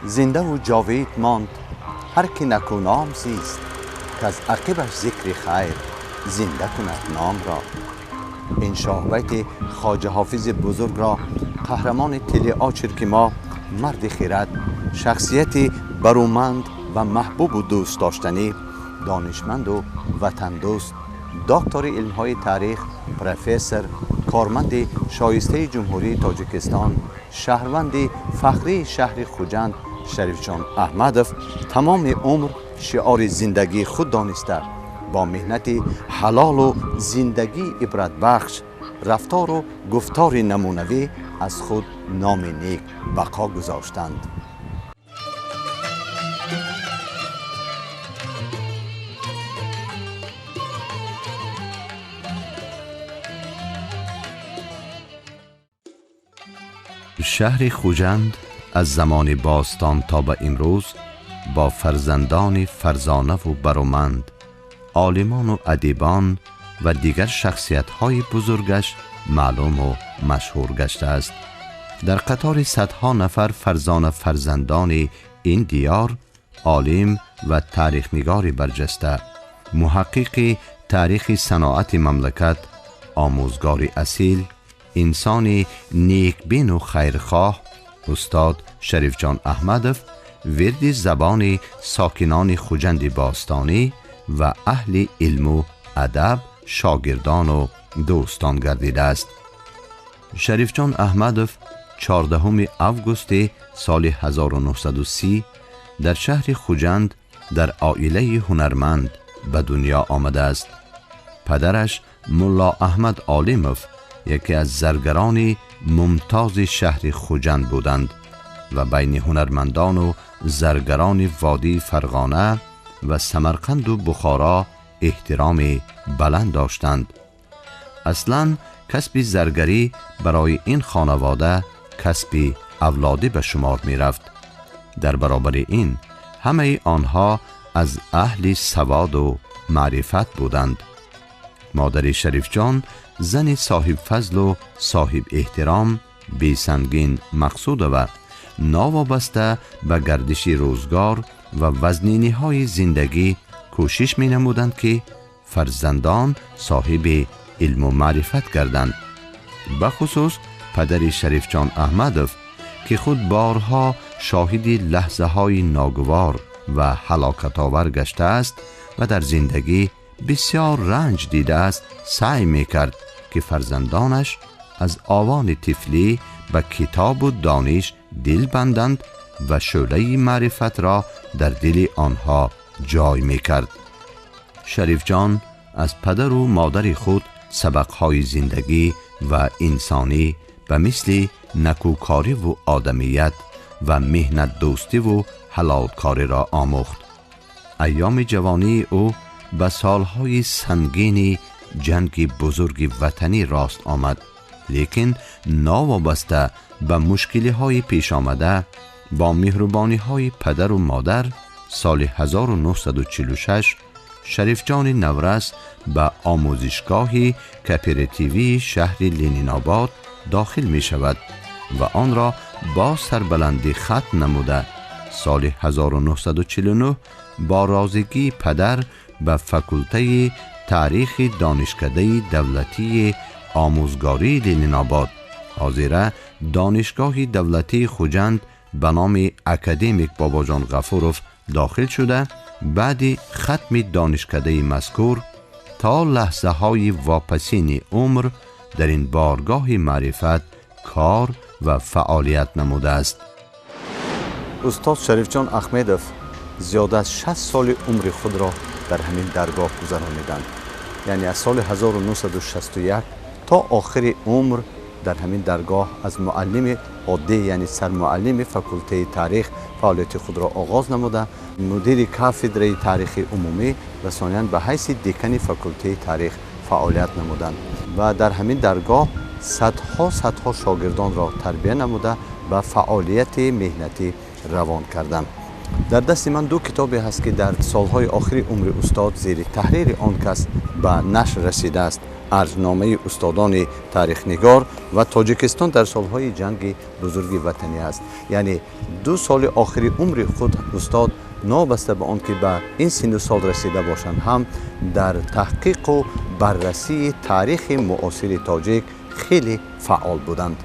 Зиндаву ҷовид монд ҳар ки накӯном зист, каз ақибаш зикри хайр зинда кунад номро. Ин шоҳбайти Хоҷа Ҳофизи бузургро қаҳрамони телеочерки мо, марди хирад, шахсияти баруманд ва маҳбубу дӯстдоштанӣ, донишманду ватандӯст, доктори илмҳои таърих, профессор, корманди шоистаи Ҷумҳурии Тоҷикистон, шаҳрванди фахрии шаҳри Хуҷанд Шарифҷон Аҳмадов тамоми умр шиори зиндагии худ дониста, бо меҳнати ҳалолу зиндагии ибратбахш, рафтору гуфтори намунавӣ аз худ номи нек бақо гузоштанд. Шаҳри Хуҷанд аз замони бостон то ба имрӯз бо фарзандони фарзонаву бароманд, олимону адибон ва дигар шахсиятҳои бузургаш маълуму машҳур гаштааст. Дар қатори садҳо нафар фарзона фарзандони ин диёр, олим ва таърихнигори барҷаста, муҳаққиқи таърихи саноати мамлакат, омӯзгори асил, инсони некбину хайрхоҳ устод Шарифҷон Аҳмадов вирди забони сокинони Хуҷанди бостонӣ ва аҳли илму адаб, шогирдону дӯстон гардидааст. Шарифҷон Аҳмадов 14 августи соли 1930 дар шаҳри Хуҷанд дар оилаи ҳунарманд ба дунё омадааст. Падараш Мулло Аҳмад Олимов яке аз заргарони мумтози шаҳри Хуҷанд буданд ва байни ҳунармандону заргарони водии Фарғона ва Самарқанду Бухоро эҳтироми баланд доштанд. Аслан касби заргарӣ барои ин хонавода касби авлодӣ ба шумор мерафт. Дар баробари ин ҳамаи онҳо аз аҳли саводу маърифат буданд. Модари Шарифҷон зани соҳибфазлу соҳибэҳтиром Бесангин Мақсудова новобаста ба гардиши рӯзгор ва вазниниҳои зиндагӣ кӯшиш менамуданд, ки фарзандон соҳиби илму маърифат гарданд. Бахусус падари Шарифҷон Аҳмадов, ки худ борҳо шоҳиди лаҳзаҳои ногувор ва ҳалокатовар гаштааст ва дар зиндагӣ бисёр ранҷ дидааст, саъй мекард, ки фарзандонаш аз овони тифлӣ ба китобу дониш дил банданд ва шӯълаи маърифатро дар дили онҳо ҷой мекард. Шарифҷон аз падару модари худ сабақҳои зиндагӣ ва инсонӣ ба мисли накӯкориву одамият ва меҳнатдӯстиву ҳалолкориро омӯхт. Айёми ҷавонии ӯ ба солҳои сангини ҷанги бузурги ватанӣ рост омад, лекин новобаста ба мушкилиҳои пешомада, бо меҳрубониҳои падару модар соли 1946 Шарифҷони наврас ба омӯзишгоҳи кооперативии шаҳри Ленинобод дохил мешавад ва онро бо сарбаландӣ хатм намуда, соли 1949 бо розигии падар ба факултаи таърихи Донишкадаи давлатии омӯзгории Ленинобод, ҳозира Донишгоҳи давлатии Хуҷанд ба номи академик Бобоҷон Ғафуров, дохил шуда, баъди хатми донишкадаи мазкур то лаҳзаҳои вопасини умр дар ин боргоҳи маърифат кор ва фаъолият намудааст. Устод Шарифҷон Аҳмедов зиёда аз 60 соли умри худро дар ҳамин даргоҳ гузарониданд, яъне аз соли 1961 то охири умр дар ҳамин даргоҳ аз муаллими оддӣ, яъне сармуаллими факултаи таърих фаъолияти худро оғоз намуда, мудири кафедраи таърихи умумӣ ва сониян ба ҳайси декани факултаи таърих фаъолият намуданд ва дар ҳамин даргоҳ садҳо садҳо шогирдонро тарбия намуда, ба фаъолияти меҳнатӣ равон карданд. Дар дасти ман ду китобе ҳаст, ки дар солҳои охири умри устод зери таҳрири он кас ба нашр расидааст. Арҷномаи устодони таърихнигор ва Тоҷикистон дар солҳои ҷанги бузурги ватанӣ аст. Яъне 2 соли охири умри худ устод новобаста ба он ки ба ин синну сол расида бошанд ҳам дар таҳқиқу баррасии таърихи муосири тоҷик хеле фаъол буданд.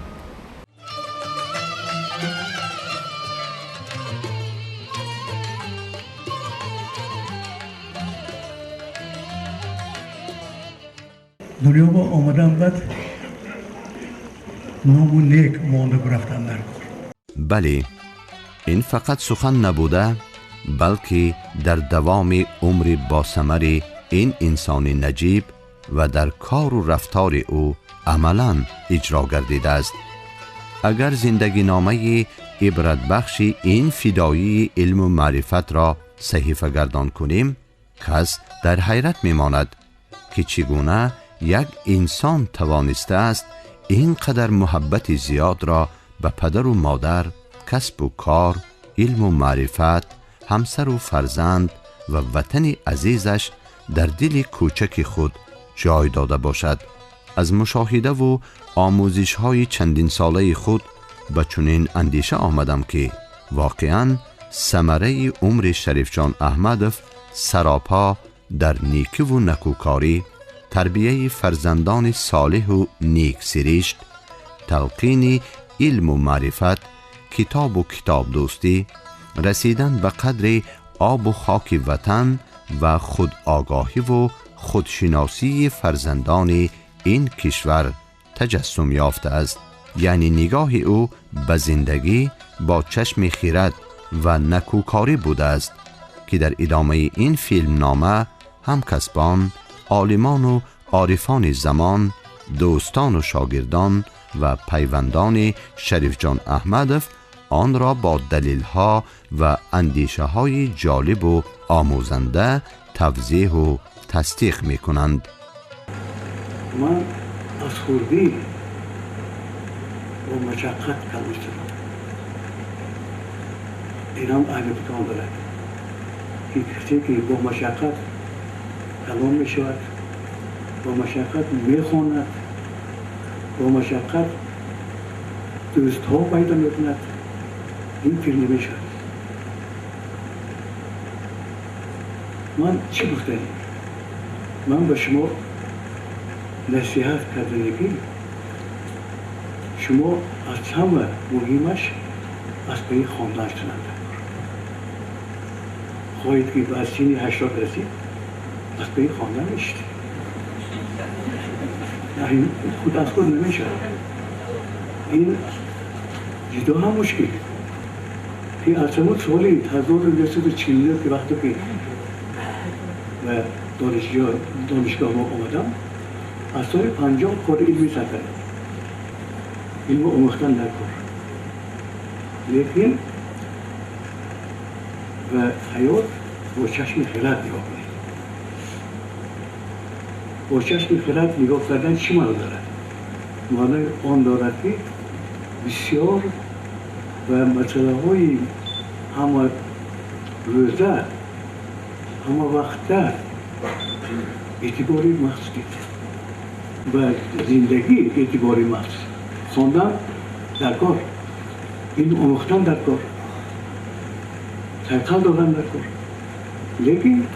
Дунё ба омадан баъд ному нек монда рафтан дар кор. Бале, ин фақат сухан набуда, балки дар давоми умри босамари ин инсони наҷиб ва дар кору рафтори ӯ амалан иҷро гардидааст. Агар зиндагиномаи ибратбахши ин фидоии илму маърифатро саҳифагардон кунем, кас дар ҳайрат мемонад ки чӣ гуна як инсон тавонистааст ин қадар муҳаббати зиёдро ба падару модар, касбу кор, илму маърифат, ҳамсару фарзанд ва ватани азизаш дар дили кӯчаки худ ҷой дода бошад. Аз мушоҳидаву омӯзишҳои чандинсолаи худ ба чунин андеша омадам ки воқеан самараи умри Шарифҷон Аҳмадов саропо дар некиву накӯкорӣ, тарбияи фарзандони солиҳу нексиришт, талқини илму маърифат, китобу китобдӯстӣ, расидан ба қадри обу хоки ватан ва худогоҳиву худшиносии фарзандони ин кишвар таҷассум ёфтааст. Яъне нигоҳи ӯ ба зиндагӣ бо чашми хирад ва накӯкорӣ будааст ки дар идомаи ин филмнома ҳамкасбон, олимону орифони замон, дӯстону шогирдон ва пайвандони Шарифҷон Аҳмадов онро бо далилҳо ва андешаҳои ҷолибу омӯзанда тавзеҳу тасдиқ мекунанд. Ман аз хурдӣ бо машаққат калон шудам. Инам аҳли дорад ки касе ки бо машаққат калон мешавад, бо машаққат мехонад, бо машаққат дӯстҳо пайдо мекунад, ин пир намешавад. Ман чӣ гуфтанӣ? Ман ба шумо насиҳат кардане ки шумо аз ҳама муҳимаш аз пайи хондан шунанд. Хоҳед ки ба синни 80 расид, аз пайи хондан мешид. Худ аз худ намешавад. Ин ҷудо ҳам мушкил ки аз ҳамон соли 1949 ки вақте ки ба донишгоҳ мо омадам, аз соли 50 кори илмӣ сар кардам. Илму омӯхтан дар кор, лекин ба ҳаёт бо чашми хирад нигоҳ кунед. Бо чашми хирад нигоҳ кардан чӣ маъно дорад? Маънои он дорад ки бисёр ба масъалаҳои ҳама рӯза, ҳама вақта эътибори махсус дид, ба зиндагӣ эътибори махсус. Хондан дар кор, илм омӯхтан дар кор, сайқал додан дар кор, лекин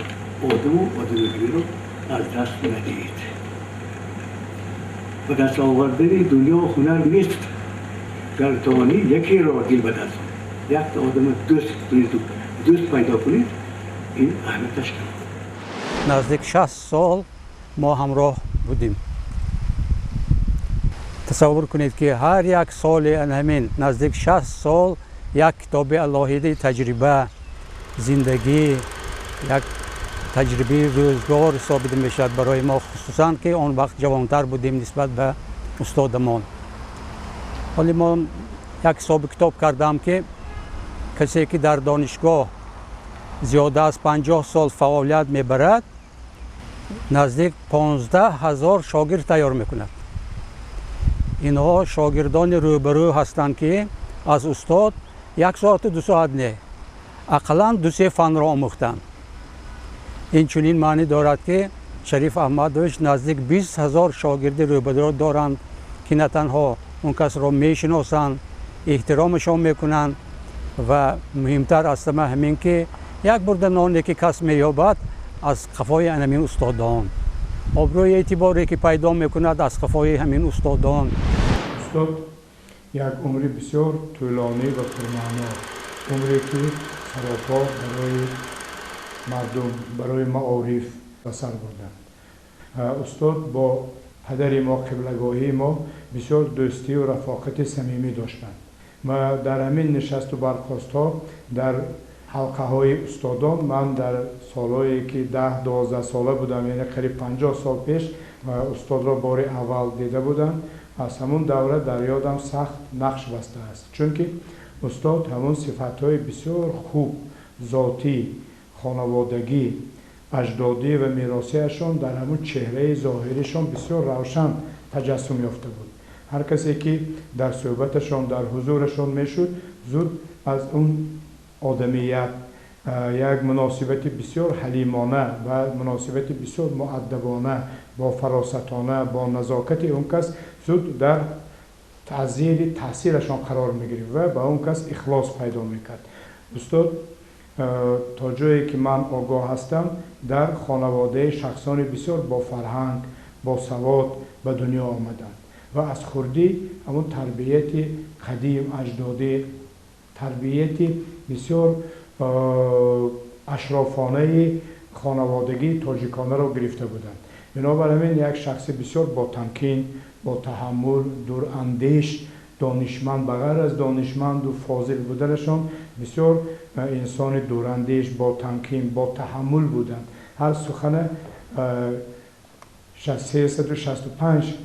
одаму одамигириро аз даст надиҳед. Ба даст овардани дунё ҳунар нест, гар тавонӣ якеро дил ба даст, якта одама дӯст кунед, дӯст пайдо кунед, ин аҳамияташ кам. Наздик 60 сол мо ҳамроҳ будем. Тасаввур кунед ки ҳар як соли ҳамин наздик 60 сол як китоби алоҳидаи таҷриба, зиндагӣ, як таҷрибаи рӯзгор ҳисобида мешавад барои мо, хусусан ки он вақт ҷавонтар будем нисбат ба устодамон. Ҳоле мо як ҳисоби китоб кардам ки касе ки дар донишгоҳ зиёда аз 50 сол фаъолият мебарад, наздик 15 000 шогирд тайёр мекунад. Инҳо шогирдони рӯбарӯ ҳастанд ки аз устод 1 соату 2 соат не, ақаллан 2-3 фанро омӯхтанд. Ин чунин маънӣ дорад ки Шариф Аҳмадович наздик 20 000 шогирди рӯбадор доранд, ки на танҳо он касро мешиносанд, эҳтиромашон мекунанд ва муҳимтар аз ҳама ҳамин ки як бурда ноне ки кас меёбад, аз қафои ҳамин устодон, обрӯи эътиборе ки пайдо мекунад, аз қафои ҳамин устодон. Устод як умри бисёр тӯлонӣ ва пурмаъно, умре ки саропо барои мардум, барои маориф ба сар бурданд. Устод бо падари мо, қиблагоҳии мо, бисёр дӯстию рафоқати самимӣ доштанд ва дар ҳамин нишасту бархостҳо, дар ҳалқаҳои устодон, ман дар солҳое ки 10-12 сола будам, яъне қариб 50 сол пеш, устодро бори аввал дида будам. Аз ҳамун давра дар ёдам сахт нақш бастааст, чунки устод ҳамун сифатҳои бисёр хуб, зотӣ, хонаводагӣ, аҷдодӣ ва меросиашон дар ҳамун чеҳраи зоҳиришон бисёр равшан таҷассум ёфта буд. Ҳар касе ки дар суҳбаташон, дар ҳузурашон мешуд, зуд аз он одамият, як муносибати бисёр ҳалимона ва муносибати бисёр муаддабона, бо фаросатона, бо назокати он кас зуд дар зери таъсирашон қарор мегирифт ва ба он кас ихлос пайдо мекард. Устод, то ҷое ки ман огоҳ ҳастам, дар хонаводаи шахсони бисёр бофарҳанг, босавод ба дунё омаданд ва аз хурдӣ ҳамун тарбияти қадим, аҷдодӣ, тарбияти бисёр ашрофонаи хонаводагии тоҷиконаро гирифта буданд. Бинобар ҳамин як шахси бисёр ботамкин, ботаҳаммул, дурандеш, донишманд, ба ғайр аз донишманду фозил буданашон, бисёр инсони дурандеш, ботамкин, ботаҳаммул буданд. Ҳар сухана 365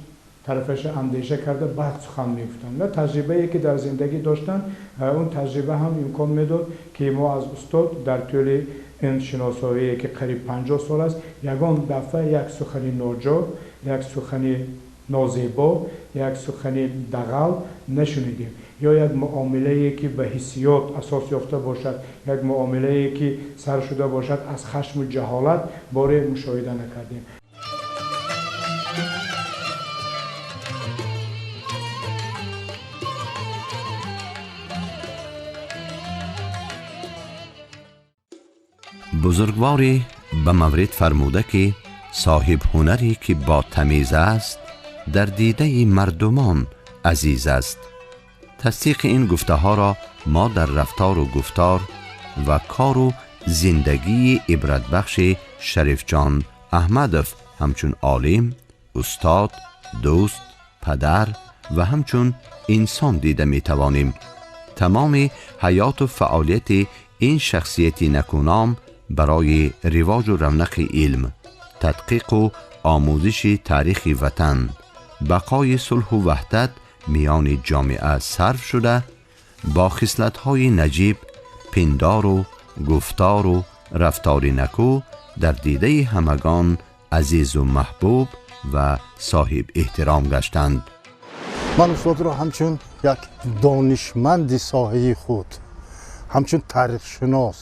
тарафаша андеша карда, баъд сухан мегуфтанд ва таҷрибае ки дар зиндагӣ доштанд, он таҷриба ҳам имкон медод, ки мо аз устод дар тӯли ин шиносоие ки қариб 50 сол аст, ягон дафъа як сухани ноҷо, як сухани нозебо, як сухани дағал нашунидем ё як муомилае ки ба ҳиссиёт асос ёфта бошад, як муомилае ки сар шуда бошад аз хашму ҷаҳолат, боре мушоҳида накардем. Бузургворе ба маврид фармуда, ки соҳиб ҳунаре ки бо тамиз аст, дар дидаи мардумон азиз аст. Тасдиқи ин гуфтаҳоро мо дар рафтору гуфтор ва кору зиндагии ибратбахши Шарифҷон Аҳмадов ҳамчун олим, устод, дӯст, падар ва ҳамчун инсон дида метавонем. Тамоми ҳаёту фаъолияти ин шахсияти накуном барои ривоҷу равнақи илм, тадқиқу омӯзиши таърихи ватан, бақои сулҳу ваҳдат миёни ҷомеа сарф шуда, бо хислатҳои наҷиб, пиндору гуфтору рафтори накӯ дар дидаи ҳамагон азизу маҳбуб ва соҳиб эҳтиром гаштанд. Ман устодро ҳамчун як донишманди соҳаи худ, ҳамчун таърихшинос,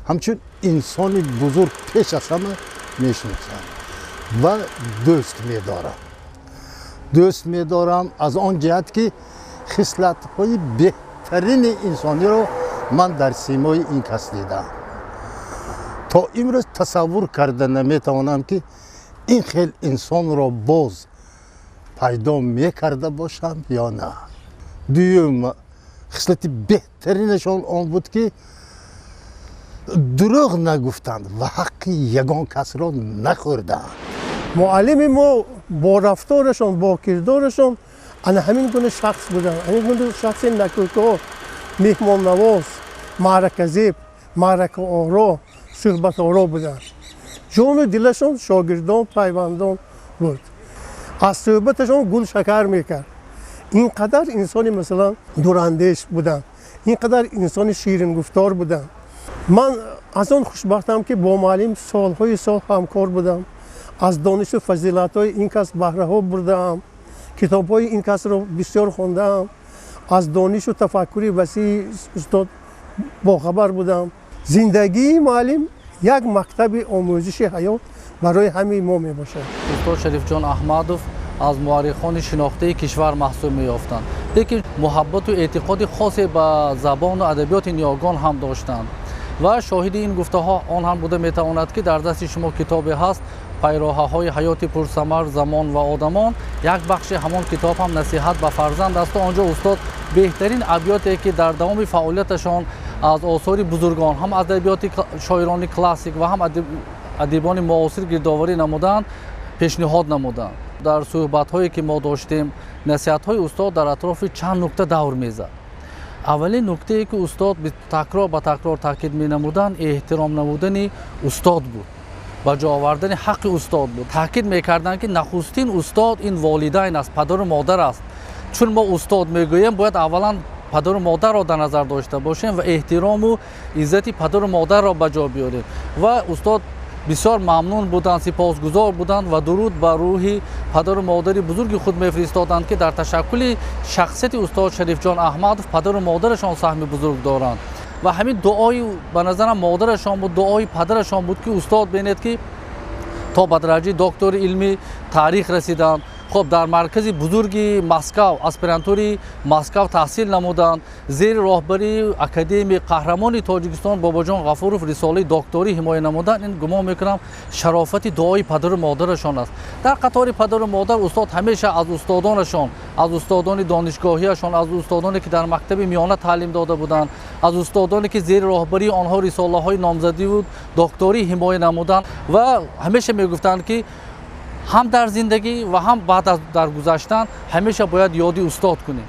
ҳамчун инсони бузург пеш аз ҳама мешиносам ва дӯст медорам. Дӯст медорам аз он ҷиҳат, ки хислатҳои беҳтарини инсониро ман дар симои ин кас дидам. То имрӯз тасаввур карда наметавонам, ки ин хел инсонро боз пайдо мекарда бошам ё на. Дуюм, хислати беҳтаринашон он буд, ки дурӯғ нагуфтанд ва ҳаққи ягон касро нахӯрданд. Муаллими мо бо рафторашон, бо кирдорашон ана ҳамин гуна шахс буданд, ҳамин гуна шахси накӯкор, меҳмоннавоз, маъраказеб, маъракаоро, суҳбаторо буданд. Ҷону дилашон шогирдон, пайвандон буд. Аз суҳбаташон гул шакар мекард. Ин қадар инсони, масалан, дурандеш буданд, ин қадар инсони ширингуфтор буданд. Ман аз он хушбахтам, ки бо муаллим солҳои сол ҳамкор будам, аз донишу фазилатҳои ин кас баҳраҳо бурдаам, китобҳои ин касро бисёр хондаам, аз донишу тафаккури васеи устод бохабар будам. Зиндагии муаллим Як мактаби омӯзиши ҳаёт барои ҳамаи мо мебошад. Устод Шарифҷон Аҳмадов аз муаррихони шинохтаи кишвар маҳсуб меёфтанд, лекин муҳаббату эътиқоди хосе ба забону адабиёти ниёгон ҳам доштанд ва шоҳиди ин гуфтаҳо он ҳам буда метавонад, ки дар дасти шумо китобе ҳаст «Пайроҳаҳои ҳаёти пурсамар, замон ва одамон». Як бахши ҳамон китоб ҳам насиҳат ба фарзанд аст. Он ҷо устод беҳтарин абёте, ки дар давоми фаъолияташон аз осори бузургон, ҳам адабиёти шоирони классик ва ҳам адибони муосир гирдоварӣ намуданд, пешниҳод намуданд. Дар суҳбатҳое, ки мо доштем, насиҳатҳои устод дар атрофи чанд нукта давр мезад. Аввалин нуктае, ки устод такрор ба такрор таъкид менамуданд, эҳтиром намудани устод буд, ба ҷо овардани ҳаққи устод буд. Таъкид мекарданд, ки нахустин устод ин волидайн аст, падару модар аст. Чун мо устод мегӯем, бояд аввалан падару модарро дар назар дошта бошем ва эҳтирому иззати падару модарро ба ҷо биёрем. Ва устод бисёр мамнун буданд, сипосгузор буданд ва дуруд ба рӯҳи падару модари бузурги худ мефиристоданд, ки дар ташаккули шахсияти устод Шарифҷон Аҳмадов падару модарашон саҳми бузург доранд. Ва ҳамин дуои, ба назарам, модарашон буд, дуои падарашон буд, ки устод бинед, ки то ба дараҷаи доктори илми таърих расиданд. Хоб, дар маркази бузурги Москав, аспирантури Москав таҳсил намуданд, зери роҳбарии академик, қаҳрамони Тоҷикистон Бобоҷон Ғафуров рисолаи докторӣ ҳимоя намуданд. Ин, гумон мекунам, шарофати дуои падару модарашон аст. Дар қатори падару модар устод ҳамеша аз устодонашон, аз устодони донишгоҳиашон, аз устодоне, ки дар мактаби миёна таълим дода буданд, аз устодоне, ки зери роҳбарии онҳо рисолаҳои номзадиву докторӣ ҳимоя намуданд. Ва ҳамеша мегуфтанд, ки ҳам дар зиндагӣ ва ҳам баъд аз даргузаштан ҳамеша бояд ёди устод кунем.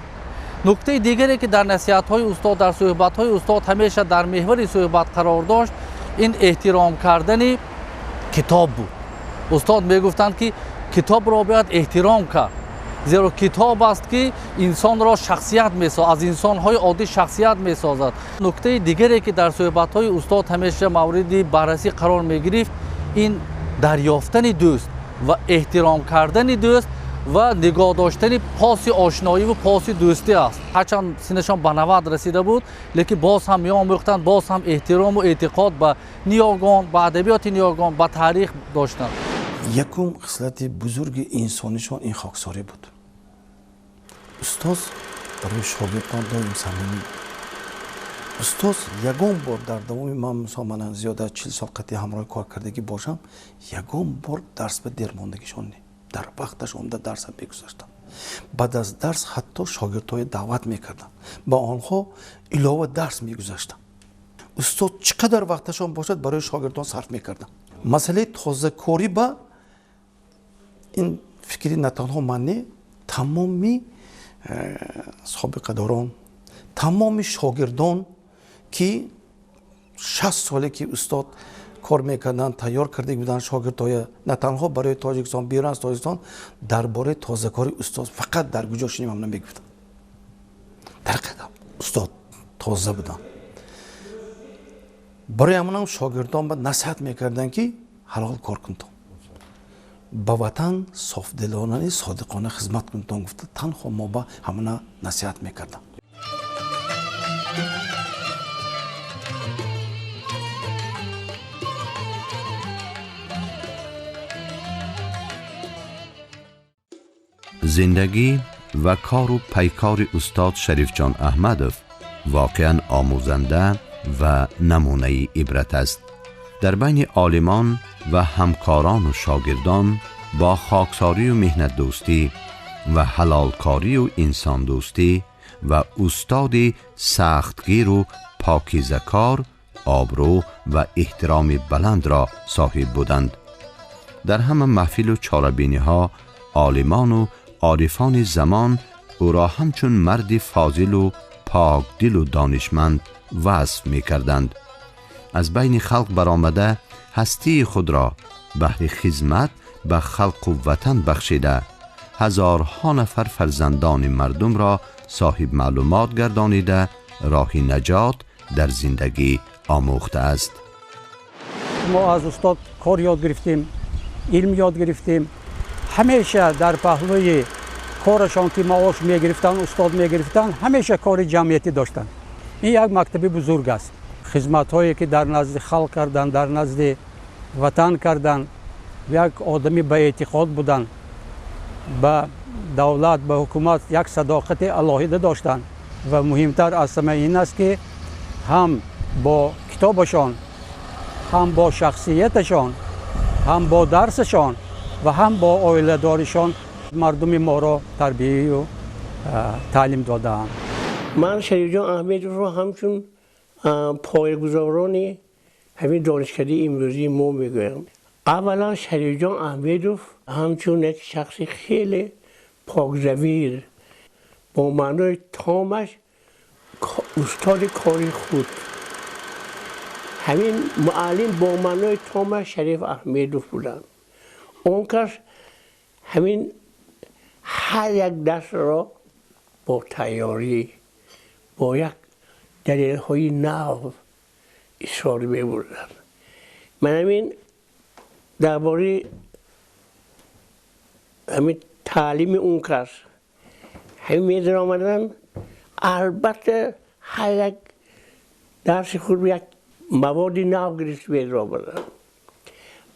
Нуктаи дигаре, ки дар насиҳатҳои устод, дар суҳбатҳои устод ҳамеша дар меҳвари суҳбат қарор дошт, ин эҳтиром кардани китоб буд. Устод мегуфтанд, ки китобро бояд эҳтиром кард, зеро китоб аст, ки инсонро шахсият месозад, аз инсонҳои оддӣ шахсият месозад. Нуктаи дигаре, ки дар суҳбатҳои устод ҳамеша мавриди баррасӣ қарор мегирифт, ин дарёфтани дӯст ва эҳтиром кардани дӯст ва нигоҳ доштани поси ошноиву поси дӯстӣ аст. Ҳарчанд синнашон ба 90 расида буд, лекин боз ҳам меомӯхтанд, боз ҳам эҳтирому эътиқод ба ниёгон, ба адабиёти ниёгон, ба таърих доштанд. Якум хислати бузурги инсонишон ин хоксорӣ буд. Устоз барои шогирдон доим самимӣ. Устоз ягон бор дар давоми ман, мисол, мана зиёда аз 40 сол қатъи ҳамроҳи кор кардагӣ бошам, ягон бор дарс ба дермондагишон не, дар вақташ омада дарса мегузаштанд. Баъд аз дарс ҳатто шогирдҳоя даъват мекарданд, ба онҳо илова дарс мегузаштанд. Устод чӣ қадар вақташон бошад, барои шогирдон сарф мекарданд. Масъалаи тозакорӣ ба ин фикри на танҳо ман не, тамоми собиқадорон, тамоми шогирдон, ки 60 соле ки устод кор мекарданд, тайёр карда буданд шогирдҳоя на танҳо барои Тоҷикистон, берун аз Тоҷикистон, дар бораи тозакори устод фақат дар куҷо шинем ҳам намегуфтанд. Дар қадам устод тоза буданд. Барои ҳамонам шогирдон ба насиҳат мекарданд, ки ҳалол кор кунтон, ба ватан софдилонани содиқона хизмат кунтон гуфта, танҳо мо ба ҳамона насиҳат мекардам. Зиндагӣ ва кору пайкори устод Шарифҷон Аҳмадов воқеан омӯзанда ва намунаи ибрат аст. Дар байни олимон ва ҳамкорону шогирдон бо хоксорию меҳнатдӯстӣ ва ҳалолкорию инсондӯстӣ ва устоди сахтгиру покизакор обрӯ ва эҳтироми баландро соҳиб буданд. Дар ҳама маҳфилу чорабиниҳо олимону орифони замон ӯро ҳамчун марди фозилу покдилу донишманд васф мекарданд. Аз байни халқ баромада, ҳастии худро баҳри хизмат ба халқу ватан бахшида, ҳазорҳо нафар фарзандони мардумро соҳибмаълумот гардонида, роҳи наҷот дар зиндагӣ омӯхтааст. Мо аз устод кор ёд гирифтем, илм ёд гирифтем. Ҳамеша дар паҳлӯи корашон, ки маош мегирифтанд, устод мегирифтанд, ҳамеша кори ҷамъиятӣ доштанд. Ин як мактаби бузург аст. Хизматҳое ки дар назди халқ карданд, дар назди ватан карданд, як одами баэътиқод буданд, ба давлат, ба ҳукумат як садоқати алоҳида доштанд. Ва муҳимтар аз ҳама ин аст, ки ҳам бо китобашон, ҳам бо шахсияташон, ҳам бо дарсашон ва ҳам бо оиладоришон мардуми моро тарбияю таълим додаанд. Ман Шарифҷон Аҳмедовро ҳамчун поягузорони ҳамин донишкадаи имрӯзии мо мегӯям. Аввалан, Шарифҷон Аҳмедов ҳамчун як шахси хеле покзамир, бо маънои томаш устоди кори худ, ҳамин муаллим бо маънои томаш Шариф Аҳмедов буданд. Он кас ҳамин ҳар як дарсро бо тайёрӣ, бо як далелҳои нав исрор мебурданд. Ман ҳамин дар бораи ҳамин таълими он кас ҳамин медаромадан, албатта, ҳар як дарси худ як маводи нав гирифта медаромаданд.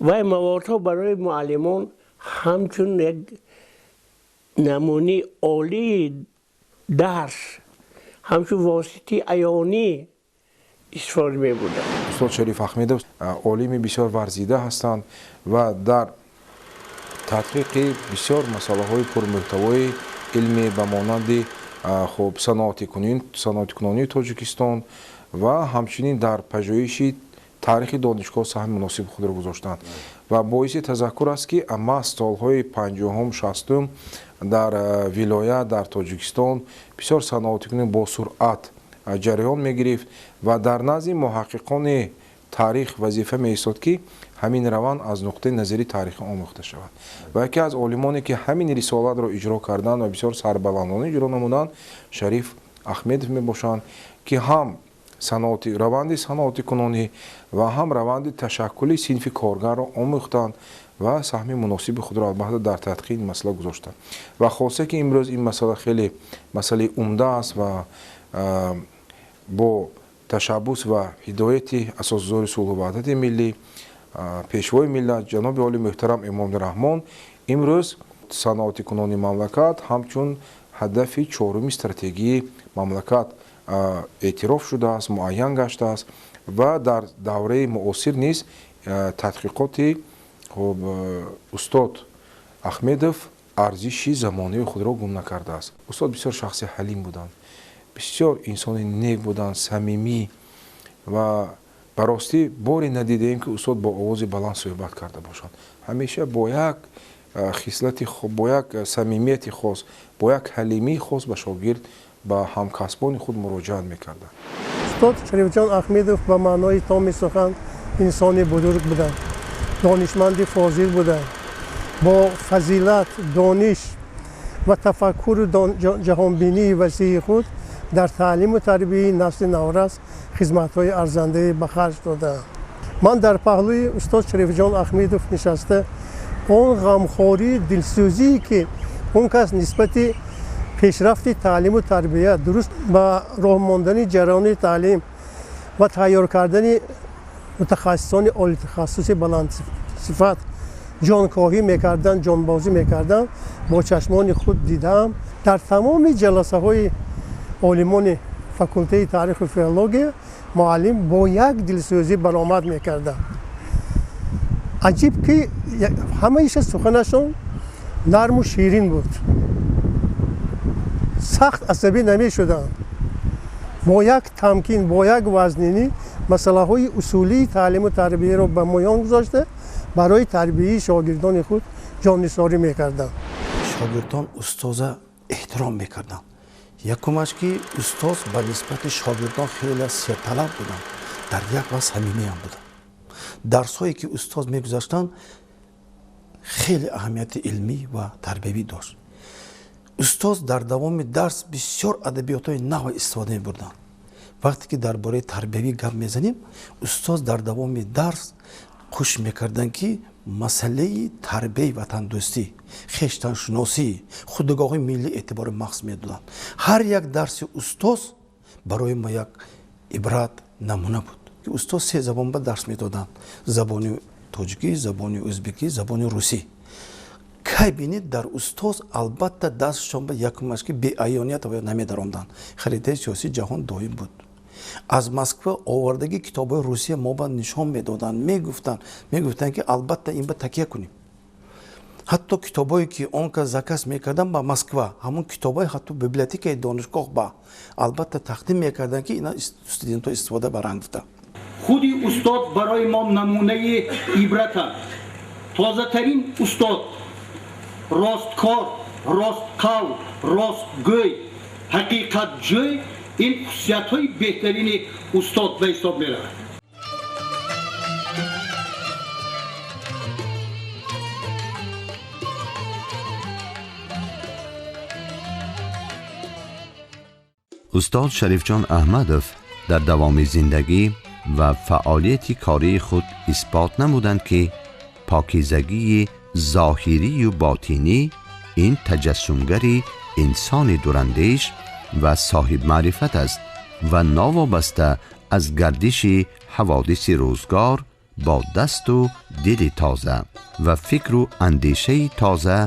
Вай маводҳо барои муаллимон ҳамчун як намунаи олии дарс, ҳамчун воситаи аёнӣ истифода мебурданд. Устод Шариф Аҳмедов олими бисёр варзида ҳастанд ва дар тадқиқи бисёр масъалаҳои пурмуҳтавои илмӣ, ба монанди хуб саноатикунонии Тоҷикистон ва ҳамчунин дар пажӯҳиши таърихи донишгоҳ саҳми муносиби худро гузоштанд. Ва боиси тазаккур аст, ки маҳз солҳои 50-ум, 60-ум дар вилоят, дар Тоҷикистон бисёр саноатикунӣ бо суръат ҷараён мегирифт ва дар назди муҳаққиқони таърих вазифа меистод, ки ҳамин раванд аз нуқтаи назари таърихӣ омӯхта шавад. Ва яке аз олимоне, ки ҳамин рисолатро иҷро карданд ва бисёр сарбаландона иҷро намуданд, Шариф Аҳмедов мебошанд, ки ҳам раванди саноатикунонӣ ва ҳам раванди ташаккули синфи коргарро омӯхтанд ва саҳми муносиби худро албатта дар тадқиқи ин масъала гузоштанд. Ва хоса ки имрӯз ин масъала хеле масъалаи умда аст ва бо ташаббус ва ҳидояти асосгузори сулҳу ваҳдати миллӣ, Пешвои миллат, ҷаноби оли муҳтарам Эмомалӣ Раҳмон, имрӯз саноатикунони мамлакат ҳамчун ҳадафи чоруми стратегии мамлакат эътироф шудааст, муайян гаштааст. Ва дар давраи муосир низ тадқиқоти устод Аҳмедов арзиши замонавии худро гум накардааст. Устод бисёр шахси ҳалим буданд, бисёр инсони нек буданд, самимӣ, ва ба ростӣ боре надидаем, ки устод бо овози баланд суҳбат карда бошанд. Ҳамеша бо як хислати, бо як самимияти хос, бо як ҳалимии хос ба шогирд, ба ҳамкасбони худ муроҷиат мекарданд. Устод Шарифҷон Аҳмедов ба маънои томи сухан инсони бузург буданд, донишманди фозил буданд, бо фазилат, дониш ва тафаккуру ҷаҳонбинии васеи худ дар таълиму тарбияи насли наврас хизматҳои арзандае ба харҷ додаанд. Ман дар паҳлӯи устод Шарифҷон Аҳмедов нишаста, он ғамхории дилсӯзие, ки он кас нисбати пешрафти таълиму тарбия, дуруст ба роҳ мондани ҷараёни таълим ва тайёр кардани мутахассисони олитахассуси баландсифат ҷонкоҳӣ мекарданд, ҷонбозӣ мекарданд, бо чашмони худ дидаам. Дар тамоми ҷаласаҳои олимони факултаи таъриху филология муаллим бо як дилсӯзӣ баромад мекарданд. Аҷиб, ки ҳамаиша суханашон нарму ширин буд, сахт асабӣ намешуданд. Бо як тамкин, бо як вазнинӣ масъалаҳои усулии таълиму тарбияро ба миён гузошта, барои тарбияи шогирдони худ ҷоннисорӣ мекарданд. Шогирдон устоза эҳтиром мекарданд. Якумаш, ки устоз ба нисбати шогирдон хеле серталаб буданд, дар як вақт самимиам буданд. Дарсҳое, ки устоз мегузаштанд, хеле аҳамияти илмӣ ва тарбиявӣ дошт. Устоз дар давоми дарс бисёр адабиётҳои нав истифода мебурданд. Вақте ки дар бораи тарбиявӣ гап мезанем, устоз дар давоми дарс кӯшиш мекарданд, ки масъалаи тарбияи ватандӯстӣ, хештаншиносӣ, худогоҳии миллӣ эътибори махсус медоданд. Ҳар як дарси устоз барои мо як ибрат, намуна буд. Ки устод се забон ба дарс медоданд: забони тоҷикӣ, забони ӯзбекӣ, забони русӣ. Кай бинед, дар устоз албатта дастшон ба якумаш ки беаёният намедаромданд. Харитаи сиёсии ҷаҳон доим буд. Аз Москва овардаги китобҳои Русия мо ба нишон медоданд, мегуфтанд, ки албатта ин ба такя кунем. Ҳатто китобҳое ки он кас заказ мекарданд ба Москва, ҳамон китобҳои ҳатто библиотекаи донишгоҳ ба албатта тақдим мекарданд, ки ина студентҳо истифода баранд, гуфта. Худи устод барои мо намунаи ибратанд. Тозатарин устод, росткор, ростқавл, ростгӯй, ҳақиқатҷӯй, ин хусусиятҳои беҳтарини устод ба ҳисоб меравад. Устод Шарифҷон Аҳмадов дар давоми зиндагӣ ва фаъолияти кории худ исбот намуданд, ки покизагии зоҳирию ботинӣ ин таҷассумгари инсони дурандеш ва соҳибмаърифат аст ва новобаста аз гардиши ҳаводиси рӯзгор бо дасту дили тоза ва фикру андешаи тоза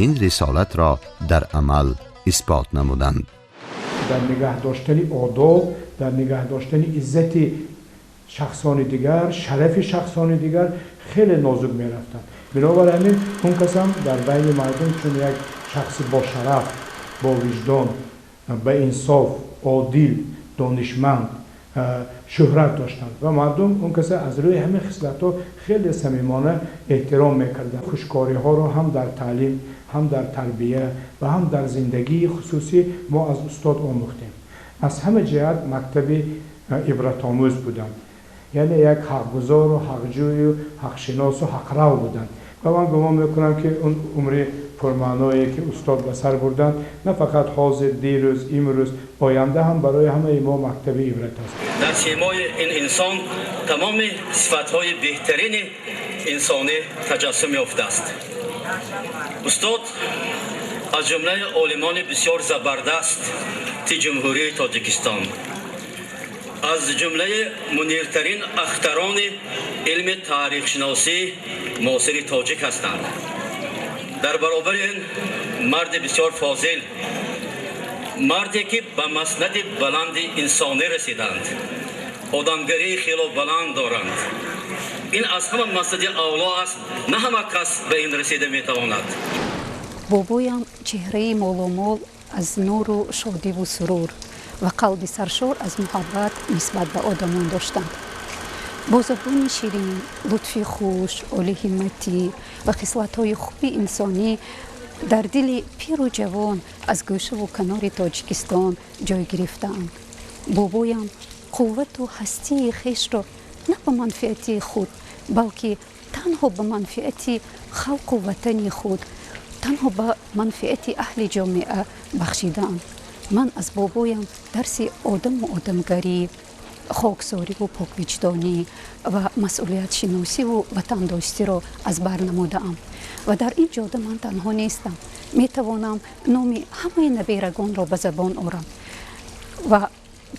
ин рисолатро дар амал исбот намуданд. Дар нигаҳ доштани одоб, дар нигаҳ доштани иззати шахсони дигар, шарафи шахсони дигар хеле нозук мерафтанд. Бинобар ҳамин он кас ҳам дар байни мардум чун як шахси бошараф, бо виҷдон, ба инсоф, одил, донишманд шӯҳрат доштанд ва мардум он каса аз рӯи ҳамин хислатҳо хеле самимона эҳтиром мекарданд. Хушкориҳоро ҳам дар таълим, ҳам дар тарбия ва ҳам дар зиндагии хусусӣ мо аз устод омӯхтем. Аз ҳама ҷиҳат мактаби ибратомӯз буданд, яъне як ҳақгузору ҳақҷӯю ҳақшиносу ҳақрав буданд. Ва ман гумон мекунам, ки он умри пурмаъное, ки устод ба сар бурданд, на фақат ҳозир, дирӯз, имрӯз, оянда ҳам барои ҳамаи мо мактаби ибрат аст. Дар симои ин инсон тамоми сифатҳои беҳтарини инсонӣ таҷассум ёфтааст. Устод аз ҷумлаи олимони бисёр забардасти Ҷумҳурии Тоҷикистон, аз ҷумлаи муниртарин ахтарони илми таърихшиносии муосири тоҷик ҳастанд. Дар баробари ин марди бисёр фозил, марде ки ба маснади баланди инсонӣ расиданд, одамгарии хело баланд доранд. Ин аз ҳама маснади авло аст, на ҳама кас ба ин расида метавонад. Бобоям чеҳраи моломол аз нуру шодиву сурур ва қалби саршор аз муҳаббат нисбат ба одамон доштанд. Бо забони ширин, лутфи хуш, олиҳимматӣ ва хислатҳои хуби инсонӣ дар дили пиру ҷавон аз гӯшаву канори Тоҷикистон ҷой гирифтаанд. Бобоям қуввату ҳастии хешро на ба манфиати худ, балки танҳо ба манфиати халқу ватани худ, танҳо ба манфиати аҳли ҷомеа бахшидаанд. Ман аз бобоям дарси одаму одамгарӣ, хоксориву поквиҷдонӣ ва масъулиятшиносиву ватандӯстиро аз бар намудаам. Ва дар ин ҷода ман танҳо нестам. Метавонам номи ҳамаи наберагонро ба забон орам ва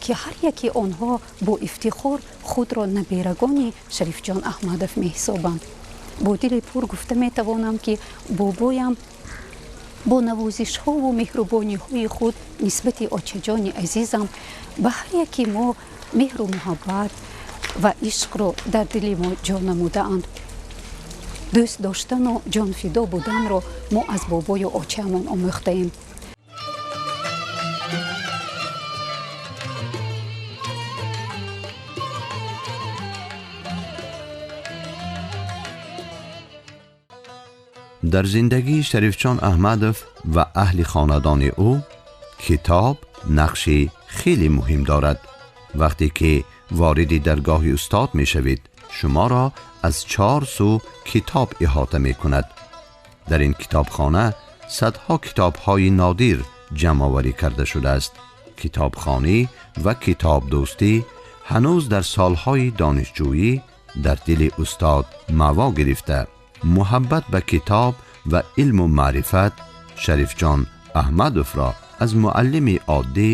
ки ҳар яки онҳо бо ифтихор худро наберагони Шарифҷон Аҳмадов меҳисобанд. Бо дили пур гуфта метавонам, ки бобоям бо навозишҳову меҳрубониҳои худ нисбати очаҷони азизам ба ҳар яки мо меҳру муҳаббат ва ишқро дар дили мо ҷо намудаанд. Дӯст доштану ҷонфидо буданро мо аз бобою очаамон омӯхтаем. Дар зиндагии Шарифҷон Аҳмадов ва аҳли хонадони ӯ китоб нақши хеле муҳим дорад. Вақте ки вориди даргоҳи устод мешавед, шуморо аз чор сӯ китоб иҳота мекунад. Дар ин китобхона садҳо китобҳои нодир ҷамъоварӣ карда шудааст. Китобхонӣ ва китобдӯстӣ ҳанӯз дар солҳои донишҷӯӣ дар дили устод маво гирифта, муҳаббат ба китоб ва илму маърифат Шарифҷон Аҳмадовро аз муаллими оддӣ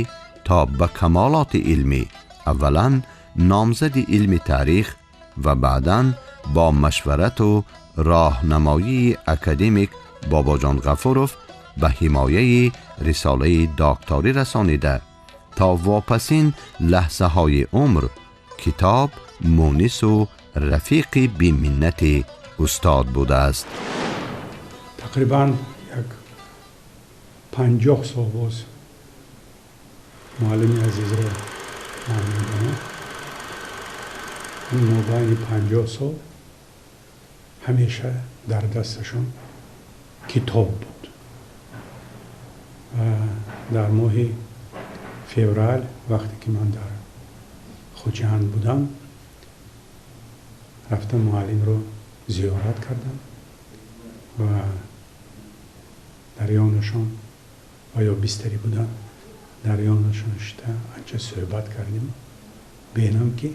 то ба камолоти илмӣ, аввалан نامزد علم تاریخ و بعداً با مشورت و راهنمایی اکادمیک باباجان غفوروف به حمایه رساله دکتری رسانیده تا واپسین لحظه های عمر کتاب مونس و رفیق بی‌منت استاد بوده است. تقریبا 50 سال باز معلم عزیز را من می‌دانم. این مابین 50 سال همیشه در دستشان کتاب بود و در ماه فوریه وقتی که من در خوجند بودم رفتم معلم رو زیارت کردم و در یانشان و یا بستری بودن در یانشان شده انچه صحبت کردیم، بینم که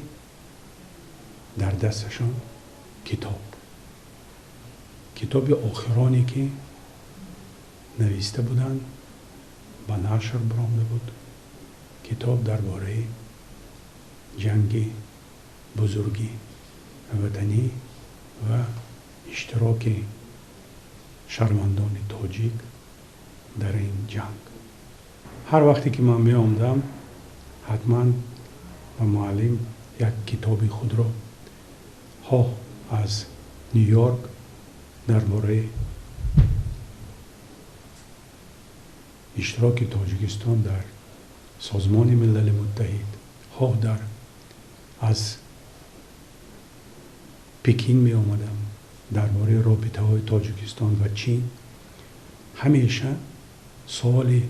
در دستشان کتاب آخرانی که نویسته بودند به نشر برآمده بود، کتاب درباره جنگ بزرگی وطنی و اشتراک شهروندان تاجیک در این جنگ. هر وقتی که من می آمدم حتما به معلم یک کتاب خود را خواه از نیویورک درباره اشتراک تاجیکستان در سازمان ملل متحد، خواه در از پکین می آمدم درباره رابطه های تاجیکستان و چین، همیشه سوال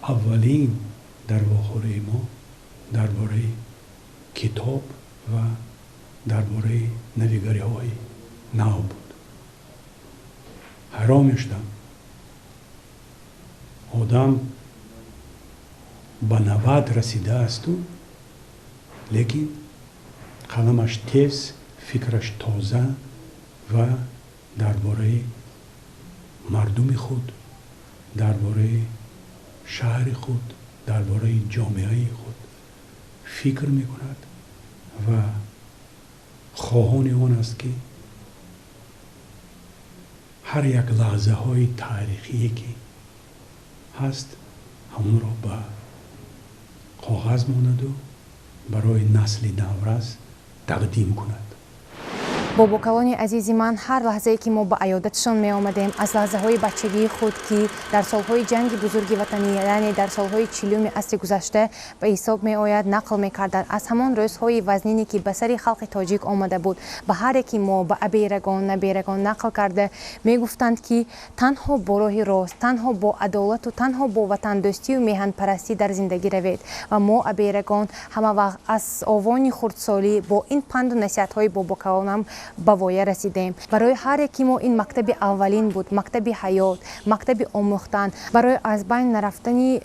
اولین در واخوری ما درباره کتاب و درباره نویگری های نو بود. حیران می‌شدم. آدم به 90 رسیده است و لیکن قلمش تیز، فکرش تازه و درباره مردم خود، درباره شهر خود، درباره جامعه خود فکر میکند و خواهان آن است که هر یک لحظه های تاریخی که هست همون را به کاغذ ماند و برای نسل نورس تقدیم کند. Бобокалони азизи ман ҳар лаҳзае ки мо ба аёдатшон меомадем, аз лаҳзаҳои бачагии худ, ки дар солҳои ҷанги бузурги ватанӣ, яъне дар солҳои 40-уми асри гузашта ба ҳисоб меояд, нақл мекарданд. Аз ҳамон рӯзҳои вазнине ки ба сари халқи тоҷик омада буд, ба ҳар яки мо, ба аберагон, наберагон нақл карда мегуфтанд, ки танҳо бо роҳи рост, танҳо бо адолату танҳо бо ватандӯстию меҳанпарастӣ дар зиндагӣ равед. Ва мо аберагон ҳама вақт аз овони хурдсолӣ бо ин панду насиҳатҳои бобокалонам ба воя расидем. Барои ҳар яки мо ин мактаби аввалин буд, мактаби ҳаёт, мактаби омӯхтан, барои аз байн нарафтани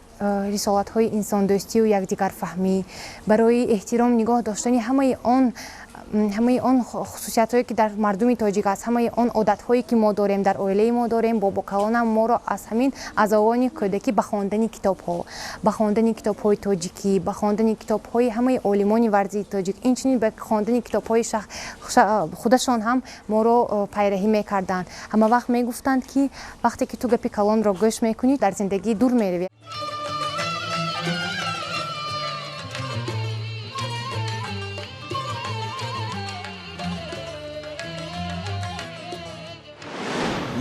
рисолатҳои инсондӯстию якдигарфаҳмӣ, барои эҳтиром нигоҳ доштани ҳамаи он хусусиятҳое ки дар мардуми тоҷик аст, ҳамаи он одатҳое ки мо дорем, дар оилаи мо дорем. Бобокалонам моро аз ҳамин аз овони кӯдакӣ ба хондани китобҳо, ба хондани китобҳои тоҷикӣ, ба хондани китобҳои ҳамаи олимони варзии тоҷик, инчунин ба хондани китобҳои худашон ҳам моро пайраҳӣ мекарданд. Ҳама вақт мегуфтанд, ки вақте ки ту гапи калонро гӯш мекунӣ, дар зиндагӣ дур меравӣ.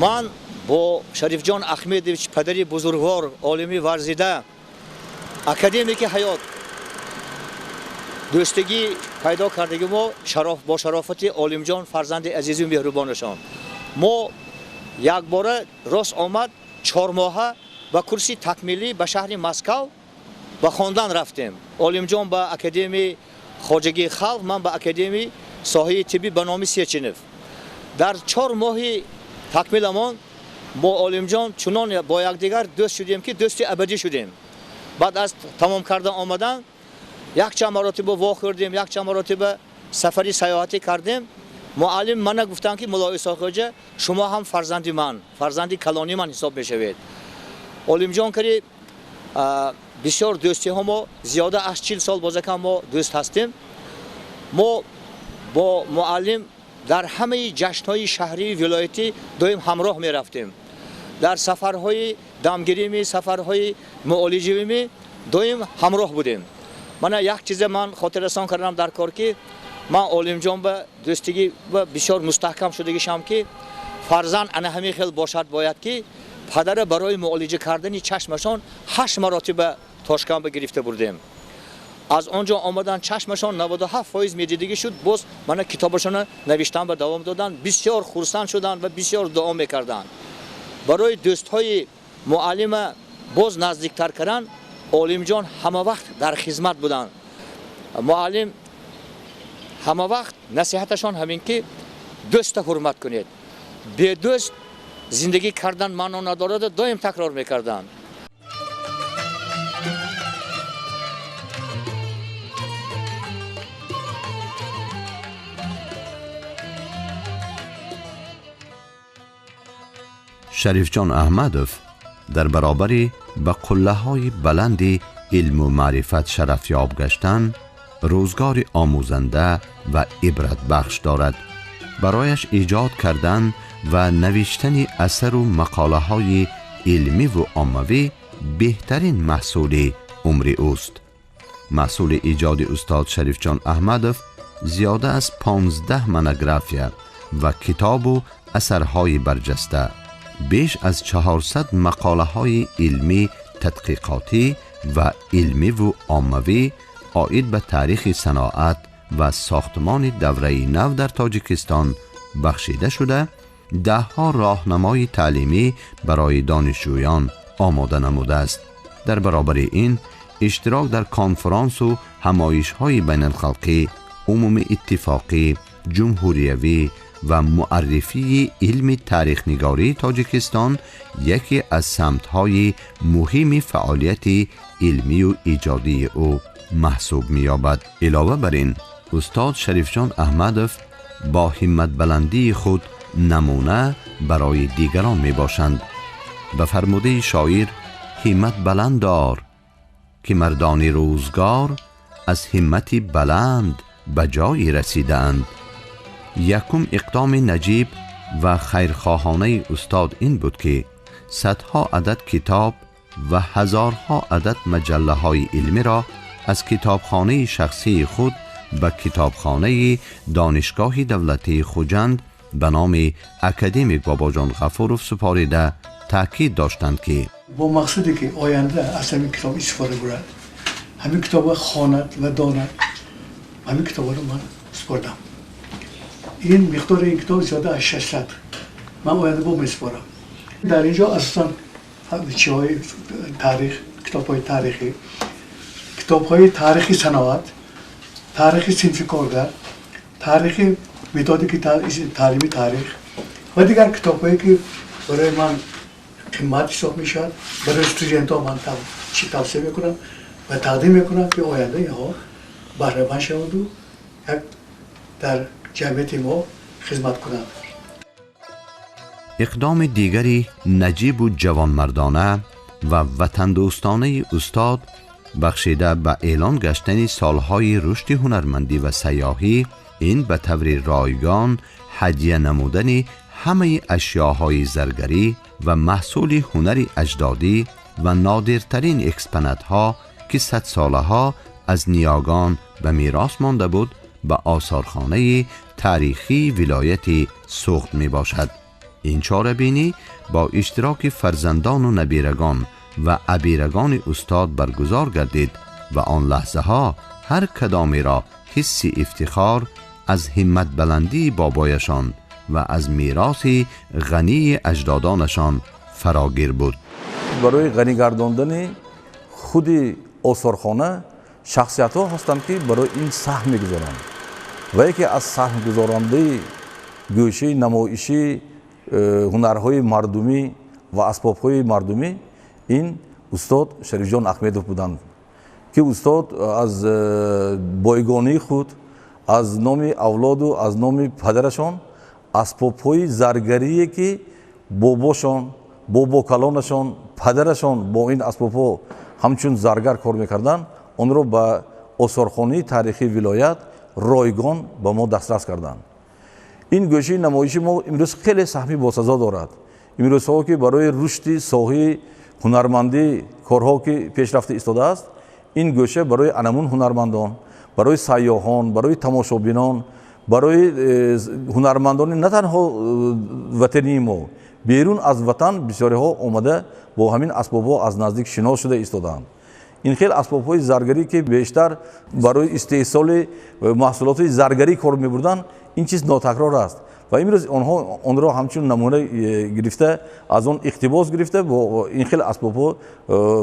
Ман бо Шарифҷон Ахмедович, падари бузургвор, олими варзида, академики ҳаёт дӯстагӣ пайдо кардагӣ мо бо шарофати Олимҷон, фарзанди азизу меҳрубонашон. Мо якбора рост омад 4 моҳа ба курси такмилӣ ба шаҳри Москав ба хондан рафтем. Олимҷон ба академияи хоҷагии халқ, ман ба академияи соҳаи тиббӣ ба номи Сеченов. Дар 4 моҳи такмиламон бо Олимҷон чунон бо якдигар дӯст шудем, ки дӯсти абадӣ шудем. Баъд аз тамом кардан омадан якчанд маротиба вохӯрдем, якчанд маротиба сафари сайёҳатӣ кардем. Муаллим мана гуфтанд, ки Мулло Исоқхоҷа, шумо ҳам фарзанди ман, фарзанди калони ман ҳисоб мешавед. Олимҷон кари бисёр дӯстиҳо мо зиёда аз 40 сол бозакам мо дӯст ҳастем. Мо бо муаллим дар ҳамаи ҷашнҳои шаҳрии вилоятӣ доим ҳамроҳ мерафтем. Дар сафарҳои дамгиримӣ, сафарҳои муолиҷавимӣ доим ҳамроҳ будем. Мана як чизе ман хотиррасон кардам дар кор, ки ман Олимҷон ба дӯстигӣ ба бисёр мустаҳкам шудагишам, ки фарзанд ана ҳамин хел бошад бояд, ки падара барои муолиҷа кардани чашмашон 8 маротиба Тошканба гирифта бурдем. Аз он ҷо омадан чашмашон 97% медидагӣ шуд. Боз мана китобашонро навиштан ба давом доданд. Бисёр хурсанд шуданд ва бисёр дуо мекарданд. Барои дӯстҳои муаллима боз наздиктар кардан Олимҷон ҳама вақт дар хизмат буданд. Муаллим ҳама вақт насиҳаташон ҳамин ки дӯста ҳурмат кунед, бедӯст зиндагӣ кардан маъно надорад, доим такрор мекарданд. Шарифҷон Аҳмадов дар баробари ба қуллаҳои баланди илму маърифат шарафёб гаштан рӯзгори омӯзанда ва ибратбахш дорад. Барояш эҷод кардан ва навиштани асару мақолаҳои илмиву оммавӣ беҳтарин маҳсули умри ӯст. Маҳсули эҷоди устод Шарифҷон Аҳмадов зиёда аз 15 монография ва китобу асарҳои барҷаста, беш аз 400 мақолаҳои илмӣ, тадқиқотӣ ва илмиву оммавӣ оид ба таърихи саноат ва сохтмони давраи нав дар Тоҷикистон бахшида шуда, даҳҳо роҳнамои таълимӣ барои донишҷӯён омода намудааст. Дар баробари ин иштирок дар конферансу ҳамоишҳои байналхалқӣ, умумииттифоқӣ, ҷумҳуриявӣ ва муаррифии илми таърихнигории Тоҷикистон яке аз самтҳои муҳими фаъолияти илмию иҷодии ӯ маҳсуб меёбад. Илова бар ин, устод Шарифҷон Аҳмадов бо ҳимматбаландии худ намуна барои дигарон мебошанд. Ба фармудаи шоир, ҳиммат баланд дор, ки мардони рӯзгор аз ҳиммати баланд ба ҷое расидаанд. Якум иқдоми наҷиб ва хайрхоҳонаи устод ин буд, ки садҳо адад китоб ва ҳазорҳо адад маҷаллаҳои илмиро аз китобхонаи шахсии худ ба китобхонаи Донишгоҳи давлатии Хуҷанд ба номи академик Бобоҷон Ғафуров супорида таъкид доштанд, ки бо мақсаде ки оянда аз ҳамин китоб истифода бурад, ҳамин китобро хонад ва донад, ҳамин китобро ман супордам. Ин миқдори ин китоб зиёда аз 600. Ман оянда бо месупорам. Дар ин ҷо асосан чиҳои таърих, китобҳои таърихӣ, китобҳои таърихи саноат, таърихи синфи коргар, таърихи методики таълими таърих ва дигар китобҳое ки барои ман қимат ҳисоб мешавад, барои студентҳо ман чӣ тавсия мекунам ва тақдим мекунам, ки оянда инҳо баҳраманд шаванду як дар ҷамъияти мо хизмат кунанд. Иқдоми дигари наҷибу ҷавонмардона ва ватандӯстонаи устод бахшида ба эълон гаштани солҳои рушди ҳунармандӣ ва сайёҳӣ, ин ба таври ройгон ҳадя намудани ҳамаи ашёҳои заргарӣ ва маҳсули ҳунари аҷдодӣ ва нодиртарин экспонатҳо, ки садсолаҳо аз ниёгон ба мерос монда буд, ба осорхонаи таърихии вилояти Суғд мебошад. Ин чорабинӣ бо иштироки фарзандону набирагон ва абирагони устод баргузор гардид ва он лаҳзаҳо ҳар кадомеро ҳисси ифтихор аз ҳимматбаландии бобояшон ва аз мероси ғании аҷдодонашон фарогир буд. Барои ғанигардондани худи осорхона шахсиятҳо ҳастанд, ки барои ин саҳм мегузоранд ва яке аз саҳмгузорандаи гӯшаи намоиши ҳунарҳои мардумӣ ва асбобҳои мардумӣ ин устод Шарифҷон Аҳмедов буданд, ки устод аз бойгонии худ, аз номи авлоду аз номи падарашон асбобҳои заргарие, ки бобошон, бобокалонашон, падарашон бо ин асбобҳо ҳамчун заргар кор мекарданд, онро ба осорхонаи таърихии вилоят ройгон ба мо дастрас карданд. Ин гӯшаи намоиши мо имрӯз хеле саҳми босазо дорад. Имрӯзҳо ки барои рушди соҳаи ҳунармандӣ корҳо ки пешрафта истодааст, ин гӯша барои анамун ҳунармандон, барои сайёҳон, барои тамошобинон, барои ҳунармандони на танҳо ватании мо, берун аз ватан бисёриҳо омада бо ҳамин асбобҳо аз наздик шинос шуда истодаанд. Ин хел асбобҳои заргарӣ ки бештар барои истеҳсоли маҳсулоти заргарӣ кор мебурданд, ин чиз нотакрор аст ва имрӯз онҳо онро ҳамчун намуна гирифта, аз он иқтибос гирифта бо ин хел асбобҳо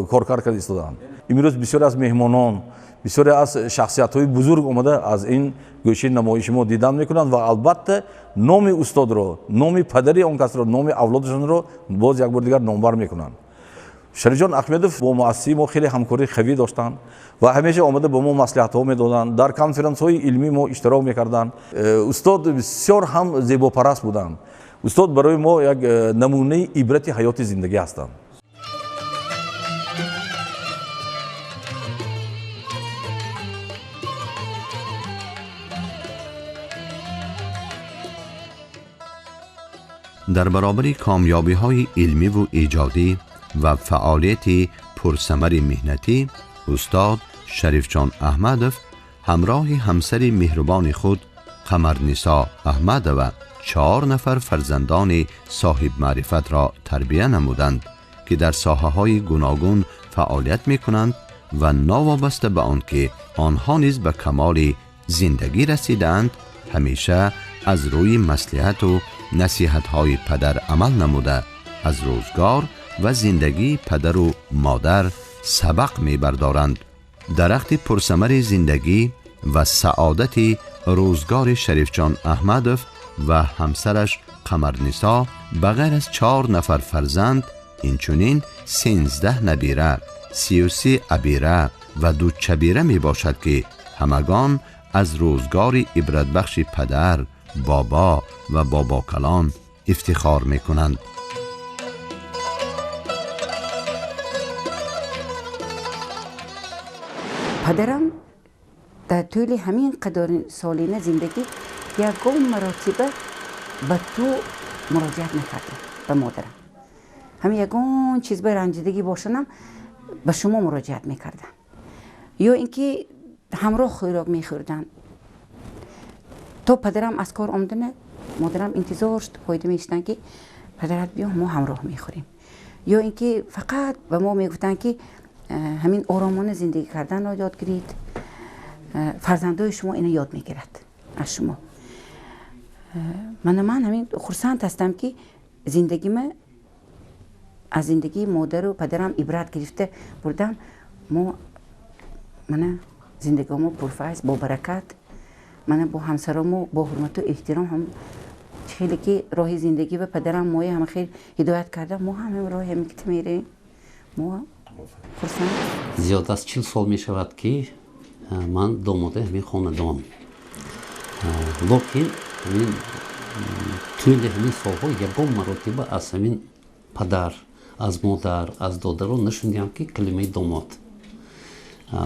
коркард карда истодаанд. Имрӯз бисёре аз меҳмонон, бисёре аз шахсиятҳои бузург омада аз ин гӯшаи намоиши мо дидан мекунанд ва албатта номи устодро, номи падари он касро, номи авлодашонро боз як бор дигар номбар мекунанд. Шарифҷон Аҳмедов бо муассисаи мо хеле ҳамкории қавӣ доштанд ва ҳамеша омада ба мо маслиҳатҳо медоданд, дар конференсҳои илмӣ мо иштирок мекарданд. Устод бисёр ҳам зебопараст буданд. Устод барои мо як намунаи ибрати ҳаёти зиндагӣ ҳастанд. Дар баробари комёбиҳои илмиву эҷодӣ ва фаъолияти пурсамари меҳнатӣ, устод Шарифҷон Аҳмадов ҳамроҳи ҳамсари меҳрубони худ Қамарнисо Аҳмадова 4 нафар фарзандони соҳибмаърифатро тарбия намуданд, ки дар соҳаҳои гуногун фаъолият мекунанд ва новобаста ба он ки онҳо низ ба камоли зиндагӣ расидаанд, ҳамеша аз рӯи маслиҳату насиҳатҳои падар амал намуда, аз рӯзгор ва зиндагии падару модар сабақ мебардоранд. Дарахти пурсамари зиндагӣ ва саодати рӯзгори Шарифҷон Аҳмадов ва ҳамсараш Қамарнисо ба ғайр аз 4 нафар фарзанд, инчунин 13 набира, 33 абира ва 2 чабира мебошад, ки ҳамагон аз рӯзгори ибратбахши падар, бобо ва бобокалон ифтихор мекунанд. Падарам дар тӯли ҳамин қадар солина зиндагӣ ягон маротиба ба ту муроҷиат накардам, ба модарам. Ҳамин ягон чиз ба ранҷидагӣ бошанам ба шумо муроҷиат мекардам. Ё ин ки ҳамроҳ хӯрок мехӯрданд. То падарам аз кор омадана, модарам интизор фоида мешуданд, ки падарат биё, мо ҳамроҳ мехӯрем. Ё ин ки фақат ба мо мегуфтанд, ки ҳамин оромона зиндагӣ карданро ёд гиред, фарзандои шумо ино ёд мегирад аз шумо. Ман ҳамин хурсанд ҳастам, ки зиндагима аз зиндагии модару падарам ибрат гирифта бурдам. Мо мана зиндагимо пурфайз, бо баракат, мана бо ҳамсаромо бо ҳурмату эҳтиром ҳам хеле ки роҳи зиндагӣ ба падарам моя ҳама хел ҳидоят карда, мо ҳам ҳамин роҳи ҳамин ки меравем. Мо хурсанд. Зиёд аз 40 сол мешавад, ки ман домодаи ҳамин хонадон. Лекин ҳамин тӯли ҳамин солҳо ягон маротиба аз ҳамин падар, аз модар, аз додаро нашунидам, ки калимаи домод.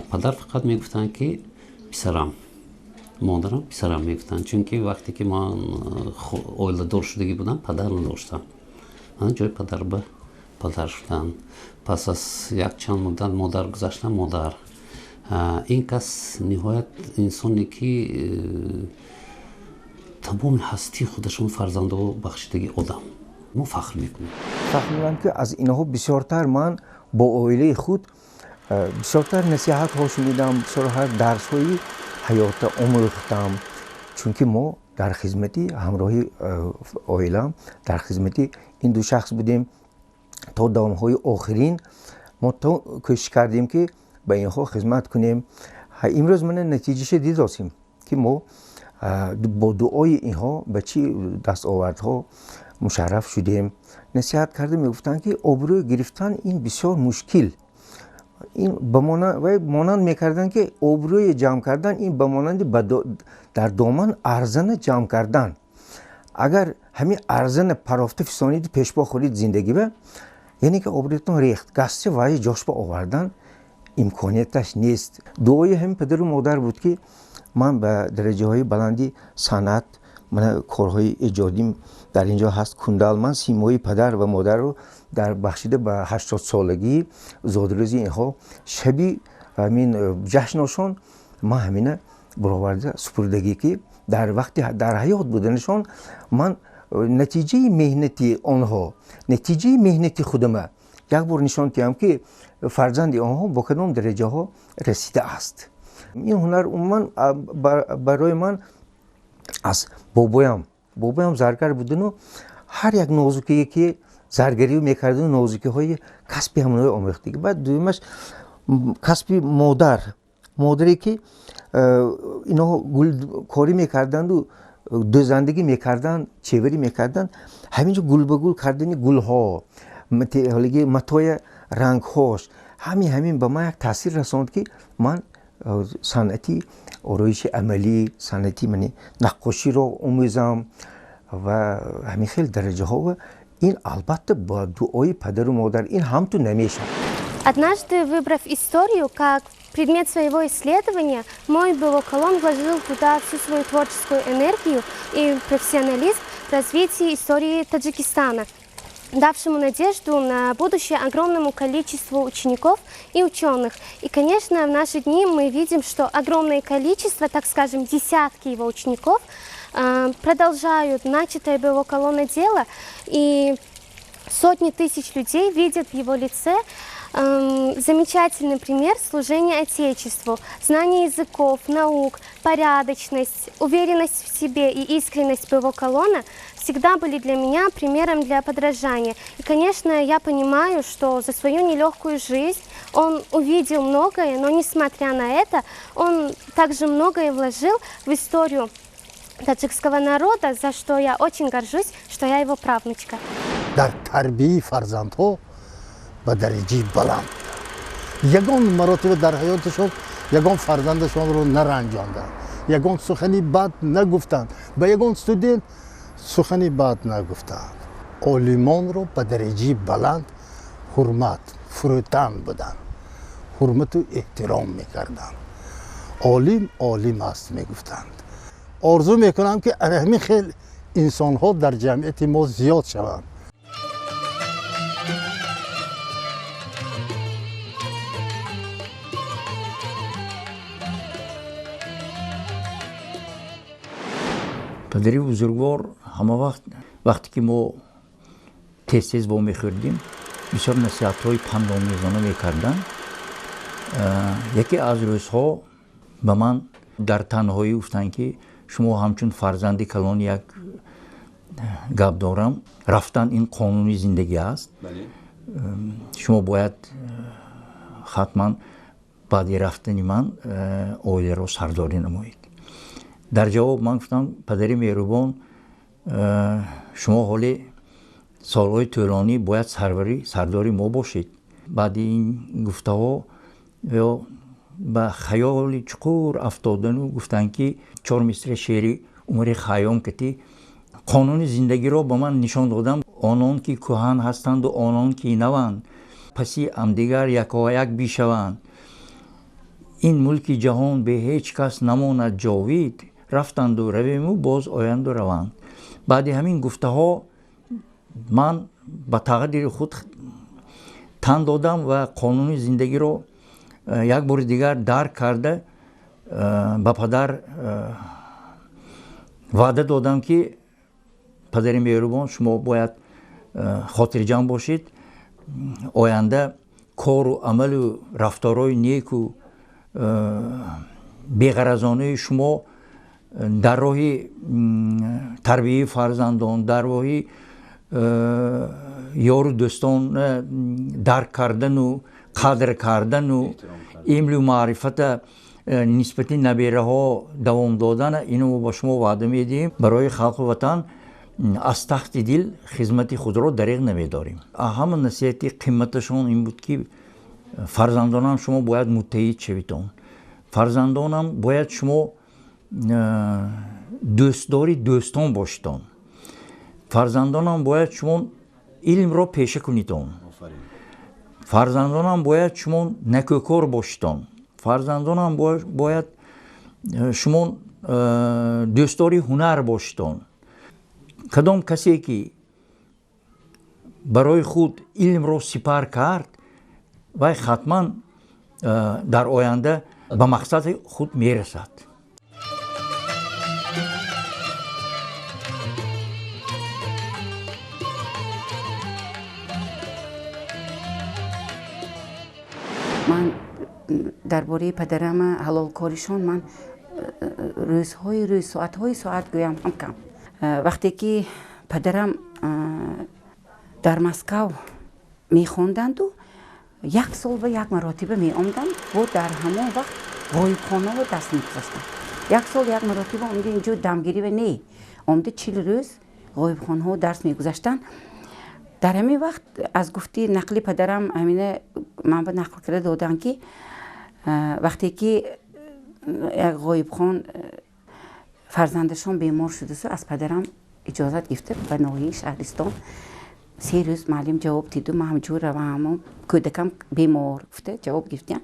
Падар фақат мегуфтанд, ки писарам, модарам писарам мегуфтанд, чунки вақте ки ман оиладор шудагӣ будам, падар надоштам. Ман ҷои падар ба падар шудам. Пас аз якчанд муддат модар гузаштам, модар. Ин кас ниҳоят инсоне, ки тамоми ҳастии худашон фарзандо бахшидагӣ одам. Мо фахр мекунем. Фахр мекунам, ки аз инҳо бисёртар ман бо оилаи худ бисёртар насиҳатҳо шунидам, бисёртар дарсҳои ҳаётро омӯхтам, чунки мо дар хизмати ҳамроҳи оилам, дар хизмати ин ду шахс будем. То давомҳои охирин мо то кӯшиш кардем, ки ба инҳо хизмат кунем. Имрӯз мана натиҷаша дидосем, ки мо бо дуои инҳо ба чӣ дастовардҳо мушарраф шудем. Насиҳат карда мегуфтанд, ки обрӯ гирифтан ин бисёр мушкил. Ин ба монанд мекарданд, ки обрӯи ҷамъ кардан ин ба монанди дар доман арзана ҷамъ кардан. Агар ҳамин арзана парофта фисониду пешпо хӯрид зиндагиба, яъне ки обрӯятон рехт, гасти ваи ҷошба овардан Имконияташ нест. Дуои ҳамин падару модар буд, ки ман ба дараҷаҳои баланди санъат, мана корҳои эҷодим дар ин ҷо ҳаст, кундал. Ман симои падар ва модарро дар бахшида ба 80-солагии зодрӯзи инҳо, шаби ҳамин ҷашношон, ман ҳамина бароварда супурдагӣ, ки дар вақти дар ҳаёт буданашон ман натиҷаи меҳнати онҳо, натиҷаи меҳнати худама як бор нишон диҳам, ки фарзанди онҳо бо кадом дараҷаҳо расидааст. Ин ҳунар умуман барои ман аз бобоям. Бобоям заргар будану ҳар як нозукие ки заргарӣ мекардану нозукиҳои касби ҳамонои омӯхтагӣ. Баъд дуюмаш касби модар, модаре ки инҳо гулкорӣ мекарданду дӯзандагӣ мекарданд, чеварӣ мекарданд. Ҳамин ҷо гул ба гул кардани гулҳо, ҳолиги матоя, рангҳош, ҳамин ба ман як таъсир расонд, ки ман санъати ороиши амалӣ, санъати мани наққоширо омӯзам ва ҳамин хел дараҷаҳо. Ин албатта ба дуои падару модар ин ҳамту намешавад. Однажды, выбрав историю как предмет своего исследования, мой Бобокалон вложил туда всю свою творческую энергию и профессионализм в развитии истории Таджикистана, давшему надежду на будущее огромному количеству учеников и ученых. И, конечно, в наши дни мы видим, что огромное количество, так скажем, десятки его учеников продолжают начатое Бобокалона дело, и сотни тысяч людей видят в его лице замечательный пример служения Отечеству, знание языков, наук, порядочность, уверенность в себе и искренность Бобокалона всегда были для меня примером для подражания. И, конечно, я понимаю, что за свою нелегкую жизнь он увидел многое, но, несмотря на это, он также многое вложил в историю таджикского народа, за что я очень горжусь, что я его правнучка. Дар тарбияи фарзандҳо ба дараҷаи баланд, ягон маротиба дар ҳаёташон ягон фарзандашонро наранҷонданд, ягон сухани бад нагуфтанд, ба ягон студент сухани бад нагуфтанд. Олимонро ба дараҷаи баланд ҳурмат, фурӯтан буданд, ҳурмату эҳтиром мекарданд. Олим олим аст, мегуфтанд. Орзу мекунам, ки ана ҳамин хел инсонҳо дар ҷамъияти мо зиёд шаванд. Падари бузургвор ҳама вақт, вақте ки мо тез тез вомехӯрдим, бисёр насиҳатҳои пандомезона мекарданд. Яке аз рӯзҳо ба ман дар танҳоӣ гуфтанд, ки шумо ҳамчун фарзанди калон, як гап дорам: рафтан ин қонуни зиндагӣ аст, шумо бояд ҳатман баъди рафтани ман оиларо сардорӣ намоед. Дар ҷавоб ман гуфтам: падари меҳрубон, шумо ҳоле солҳои тӯлонӣ бояд сарвари сардори мо бошед. Баъди ин гуфтаҳо ё ба хаёли чуқур афтодану гуфтанд, ки чор мисра шеъри Умари Хайём кати қонуни зиндагиро ба ман нишон додам: онон ки кӯҳан ҳастанду онон ки наванд, паси ҳамдигар якояк бишаванд. Ин мулки ҷаҳон бе ҳеҷ кас намонад ҷовид, рафтанду равему боз оянду раванд. Баъди ҳамин гуфтаҳо ман ба тақдири худ тан додам ва қонуни зиндагиро як бори дигар дарк карда, ба падар ваъда додам, ки падари меҳрубон, шумо бояд хотирҷамъ бошед, оянда кору амалу рафторҳои неку беғаразонаи шумо дар роҳи тарбияи фарзандон, дар роҳи ёру дӯстон дарк кардану қадр кардану илму маърифата нисбати набераҳо давом додана, ино мо ба шумо ваъда медиҳем, барои халқу ватан аз тахти дил хизмати худро дареғ намедорем. Ҳама насиҳати қиматашон ин буд, ки фарзандонам, шумо бояд муттаҳид шавитон, фарзандонам, бояд шумо дӯстдори дӯстон бошитон, фарзандонам, бояд шумо илмро пеша кунитон. Фарзандонам бояд шумо некӯкор бошитон, фарзандонам бояд шумо дӯстдори ҳунар бошитон. Кадом касе ки барои худ илмро сипар кард, вай хатман дар оянда ба мақсади худ мерасад. Ман дар бораи падарама ҳалолкоришон ман рӯзҳои рӯз, соатҳои соат гӯям ҳам кам. Вақте ки падарам дар Москав мехонданду, як сол ба як маротиба меомданд, бо дар ҳамон вақт ғоибхонаро даст мегузаштанд. Як сол як маротиба омда инҷо дамгирива не, омда 40 рӯз ғоибхонаҳо дарс мегузаштанд. Дар ҳамин вақт аз гуфти нақли падарам ҳамина ман ба нақл карда додам, ки вақте ки як ғоибхон фарзандашон бемор шудасу, аз падарам иҷозат гирифта ба ноҳияи шаҳристон 3 рӯз муаллим ҷавоб диду, ман ҳамҷо равам, кӯдакам бемор гуфта ҷавоб гирифтиян.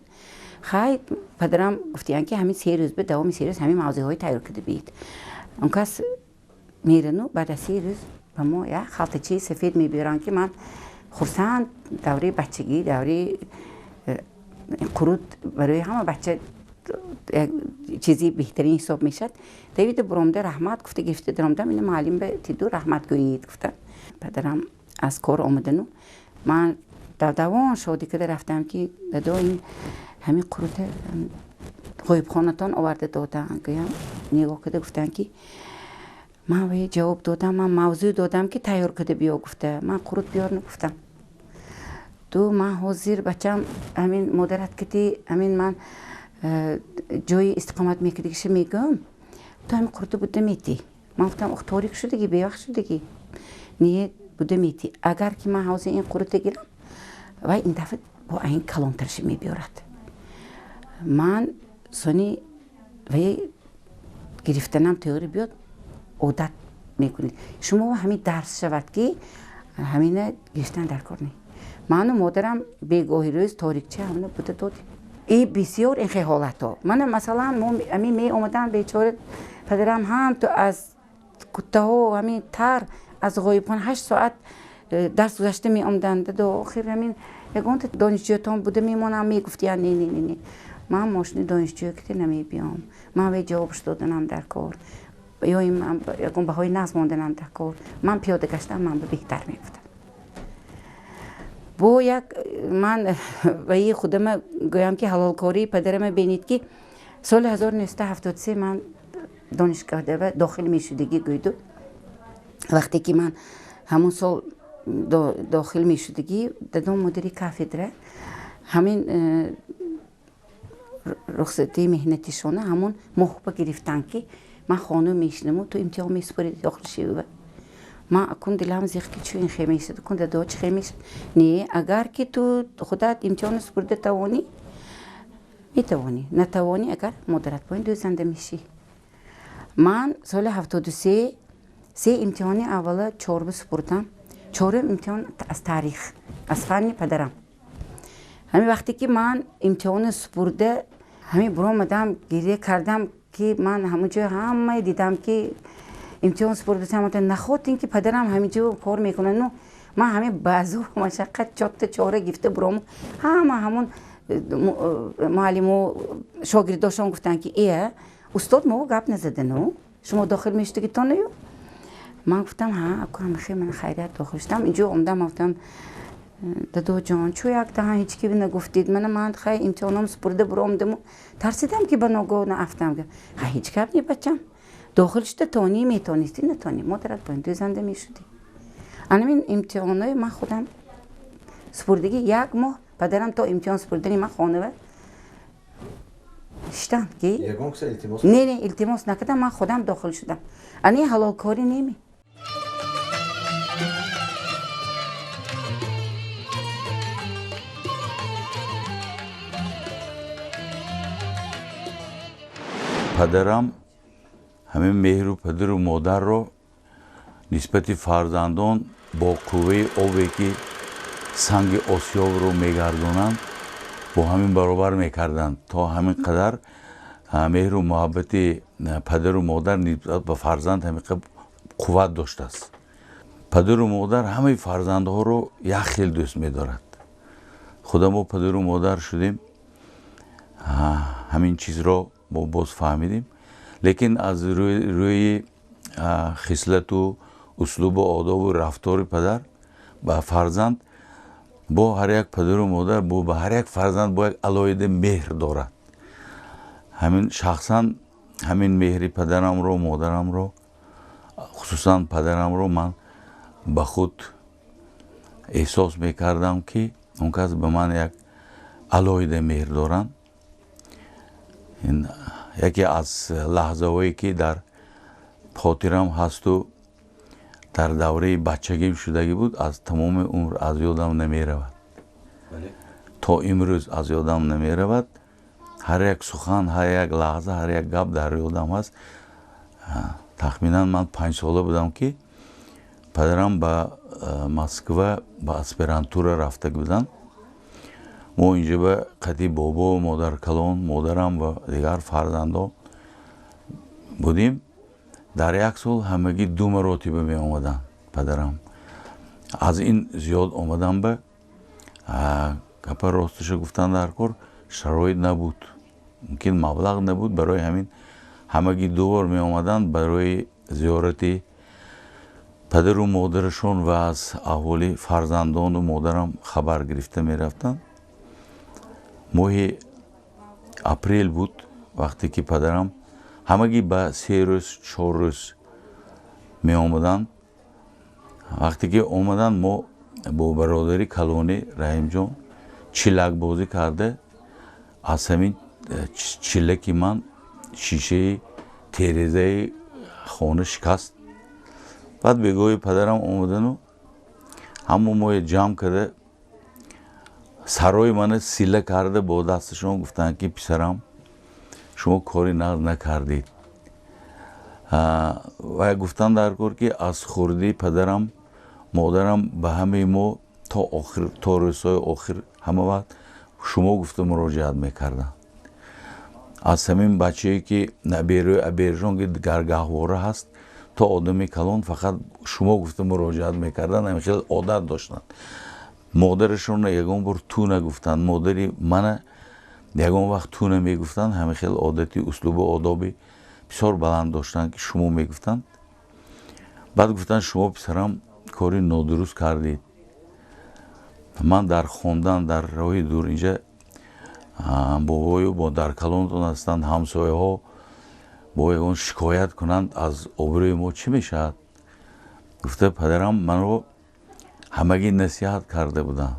Хай, падарам гуфтиян, ки ҳамин 3 рӯз ба давоми 3 рӯз ҳамин мавзӯъҳои тайёр карда биед. Он кас мерану баъд аз 3 рӯз ба мо як халтачаи сафед мебиёранд, ки ман хурсанд, давраи бачагӣ, давраи қурут барои ҳама бача як чизи беҳтарин ҳисоб мешавад. Давида буромда раҳмат гуфта гирифта даромдам, ина муаллим ба тиду раҳмат гӯед гуфта. Падарам аз кор омадану ман давон шодӣ карда рафтам, ки дадо, ин ҳамин қурута ғоибхонатон оварда доданд. Гӯям, нигоҳ карда гуфтанд, ки ман вай ҷавоб додам, ман мавзӯъ додам, ки тайёр карда биё гуфта, ман қурут биёр нагуфтам. Ду ман ҳозир бачам ҳамин модарат кити ҳамин ман ҷои истиқомат мекардагиша мегӯям, ту ҳамин қурута буда метӣ. Ман гуфтам, ох, торик шудагӣ, бевақт шудагӣ, не буда метӣ. Агар ки ман ҳозир ин қурута гирам, вай ин дафъа бо айн калонтарша мебиёрад. Ман сони вай гирифтанам тӯғри биёд, одат мекунед. Шумо ҳамин дарс шавад, ки ҳамина гирифтан дар кор не. Ману модарам бегоҳи рӯз торикча ҳамина буда додем. И бисёр ин хел ҳолатҳо. Мана масалан мо ҳамин меомадам, бечора падарам ҳам ту аз куттаҳо ҳамин тар аз ғоибхон 8 соат дарс гузашта меомаданд. Дадо, охир ҳамин ягонта донишҷӯятон буда мемонам, мегуфтиян, не, не, не, не, ман мошини донишҷӯё ките намебиём, ман вай ҷавобш доданам дар кор, ё ягон баҳои нағз монданам дар кор, ман пиёда гаштам ман ба беҳтар мегуфтам. Бо як ман ваи худама гӯям, ки ҳалолкории падарама бинед, ки соли 1973 ман донишгоҳ дохил мешудагӣ гӯйду. Вақте ки ман ҳамон сол дохил мешудагӣ, дадом мудири кафедра ҳамин рухсатии меҳнатишона ҳамон моҳба гирифтанд, ки ман хона мешинаму ту имтиҳон месупорӣ дохил шавӣ. Ман акун дилам зиқ, ки чӯ ин хе мешад, акун дадо чӣ хе мешад. Не, агар ки ту худат имтиҳонро супурда тавонӣ, метавонӣ, натавонӣ, агар модарат поин дӯзанда мешӣ. Ман соли 73 се имтиҳони аввала чорба супурдам. Чорум имтиҳон аз таърих, аз фанни падарам. Ҳамин вақте ки ман имтиҳонро супурда ҳамин буромадам, гиря кардам, ки ман ҳамон ҷо ҳамаи дидам, ки имтиҳон супурдасам, наход ин ки падарам ҳамин ҷо кор мекунад. Ну ман ҳамин ба азоб машаққат чотта чора гирифта бурому, ҳама ҳамон муаллиму шогирдошон гуфтанд, ки э устод мо гап назадану шумо дохил мешудагитоную. Ман гуфтам, ҳа, аку ҳамихе ман хайрият дохил шудам. Инҷо омдам, гуфтам, дадоҷон, чӯ як даҳан ҳеҷ ки нагуфтид, мана ман хай имтиҳоном супурда буромдаму тарсидам, ки ба ногоҳ наафтам. Ха, ҳеҷ гап не, бачам, дохил шуда тонӣ метонистӣ, натонӣ модарат поин дӯзанда мешудӣ. Анамин имтиҳонҳои ман худам супурдагӣ як моҳ падарам то имтиҳон супурдани ман хонава шиштам, ки не, не, илтимос накардам, ман худам дохил шудам. Ани ҳалолкорӣ неми. Падарам ҳамин меҳру падару модарро нисбати фарзандон бо қувваи обе ки Санги осиёбро мегардонанд, бо ҳамин баробар мекарданд. То ҳамин қадар меҳру муҳаббати падару модар нисбат ба фарзанд ҳамин қадр қувват доштааст. Падару модар ҳамаи фарзандҳоро як хел дӯст медорад. Худа мо падару модар шудем, ҳамин чизро мо боз фаҳмидем, лекин аз рӯи хислату услубу одобу рафтори падар ба фарзанд, бо ҳар як падару модар бо ба ҳар як фарзанд бо як алоҳида меҳр дорад. Ҳамин шахсан ҳамин меҳри падарамро, модарамро, хусусан падарамро ман ба худ эҳсос мекардам, ки он кас ба ман як алоҳида меҳр доранд. Яке аз лаҳзаҳое, ки дар хотирам ҳасту дар давраи бачагим шудагӣ буд, аз тамоми умр аз ёдам намеравад, то имрӯз аз ёдам намеравад. Ҳар як сухан, ҳар як лаҳза, ҳар як гап дар ёдам ҳаст. Тахминан ман 5-сола будам, ки падарам ба Москва ба аспирантура рафта буданд. Мо инҷа ба қати бобо, модаркалон, модарам ва дигар фарзандон будем. Дар як сол ҳамагӣ ду маротиба меомаданд падарам. Аз ин зиёд омадан ба гапа росташа гуфтан дар кор шароит набуд, мумкин маблағ набуд. Барои ҳамин ҳамагӣ ду бор меомаданд барои зиёрати падару модарашон ва аз аҳволи фарзандону модарам хабар гирифта мерафтанд. Моҳи апрел буд, вақте ки падарам ҳамагӣ ба 3 рӯз, 4 рӯз меомаданд. Вақте ки омаданд, мо бо бародари калонӣ Раҳимҷон чиллакбозӣ карда, аз ҳамин чиллаки ман шишаи терезаи хона шикаст. Баъд бегоҳи падарам омадану ҳамо моя ҷамъ карда, сарои мана силла карда, бо дасташон гуфтанд, ки писарам, шумо кори нағз накардед. Ва гуфтан дар кор, ки аз хурдӣ падарам, модарам ба ҳамаи мо то охир, то рӯзҳои охир ҳама вақт шумо гуфта муроҷиат мекарданд. Аз ҳамин бачае, ки набераи аберҷон, ки гаргаҳвора ҳаст, то одами калон фақат шумо гуфта муроҷиат мекарданд. Ҳамин хел одат доштанд. Модарашонро ягон бор ту нагуфтанд, модари мана ягон вақт ту намегуфтанд. Ҳамин хел одати, услубу одоби бисёр баланд доштанд, ки шумо мегуфтанд. Баъд гуфтанд: шумо, писарам, кори нодуруст кардед. Ман дар хондан дар роҳи дур, инҷа бобою модаркалонтон ҳастанд, ҳамсояҳо бо ягон шикоят кунанд, аз обрӯи мо чӣ мешавад? Гуфта, падарам манро ҳамагӣ насиҳат карда буданд,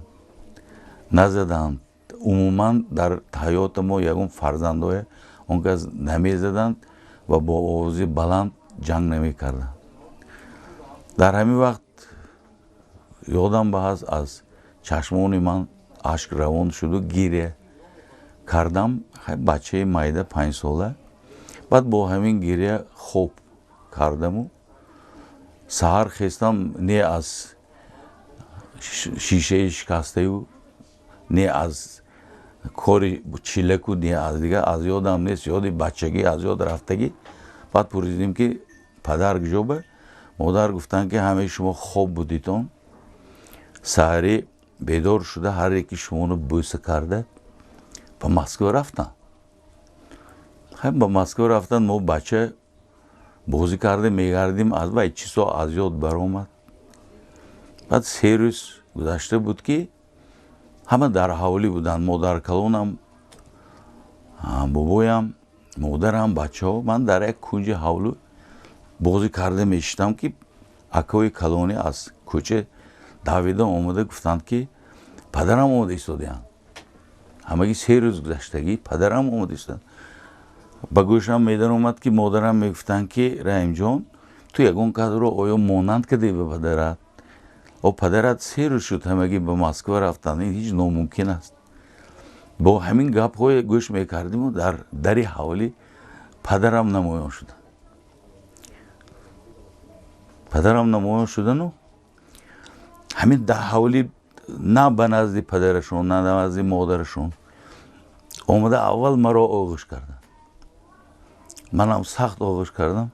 назаданд. Умуман дар ҳаёта мо ягон фарзандое он кас намезаданд ва бо овози баланд ҷанг намекарданд. Дар ҳамин вақт ёдам ба ҳаст, аз чашмони ман ашк равон шуду гиря кардам. Бачаи майда, 5-сола. Баъд бо ҳамин гиря хоб кардаму саҳар хестам, не аз шишаи шикастаю, не аз кори чилаку, не аз дигар аз ёдам нест, ёди бачагӣ аз ёд рафтагӣ. Баъд пурсидем, ки падар куҷоба? Модар гуфтанд, ки ҳамаи шумо хоб будитон, саҳарӣ бедор шуда, ҳар яки шуморо бӯса карда, ба Москва рафтанд. Ба Москва рафтанд. Мо бача бозӣ карда мегардим, аз вай чизҳо аз ёд баромад. Баъд 3 рӯз гузашта буд, ки ҳама дар ҳавлӣ буданд: модаркалонам, бобоям, модарам, бачаҳо. Ман дар як кунҷи ҳавлу бозӣ карда мешиштам, ки акои калонӣ аз кӯча давида омада, гуфтанд, ки падарам омода истодаянд. Ҳамагӣ 3 рӯз гузаштагӣ падарам омода истоданд. Ба гӯшам медаромад, ки модарам мегуфтанд, ки Раҳимҷон, ту ягон касро оё монанд кардӣ ба падарат? О, падарат 3 рӯз шуд ҳамагӣ ба Москва рафтанд, ин ҳеҷ номумкин аст. Бо ҳамин гапҳое гӯш мекардиму дар дари ҳавлӣ падарам намоён шуданд. Падарам намоён шудану ҳамин дар ҳавлӣ На ба назди падарашон, на ба назди модарашон омада, аввал маро оғӯш карданд. Манам сахт оғӯш кардам.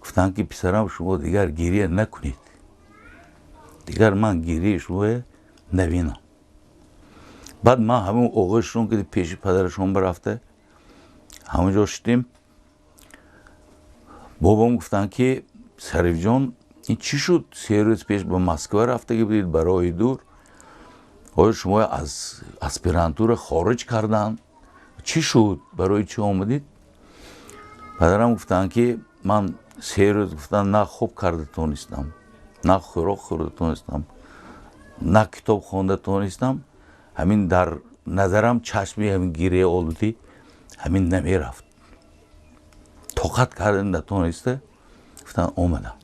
Гуфтанд, ки писарам, шумо дигар гирия накунед, дигар ман гирияи шумоя набинам. Баъд ман ҳамин оғӯшшон ки пеши падарашон бирафта, ҳамонҷо шудем. Бобом гуфтанд, ки Шарифҷон, ин чӣ шуд? 3 рӯз пеш ба Москва рафтагӣ будед, ба роҳи дур. Оё шумо аз аспирантура хориҷ карданд? Чӣ шуд, барои чӣ омадед? Падарам гуфтанд, ки ман 3 рӯз, гуфтанд, на хоб карда тонистам, на хӯрок хӯрда тонистам, на китоб хонда тонистам. Ҳамин дар назарам чашми ҳамин гирия олудӣ ҳамин намерафт, тоқат карда натониста, гуфтанд, омадам.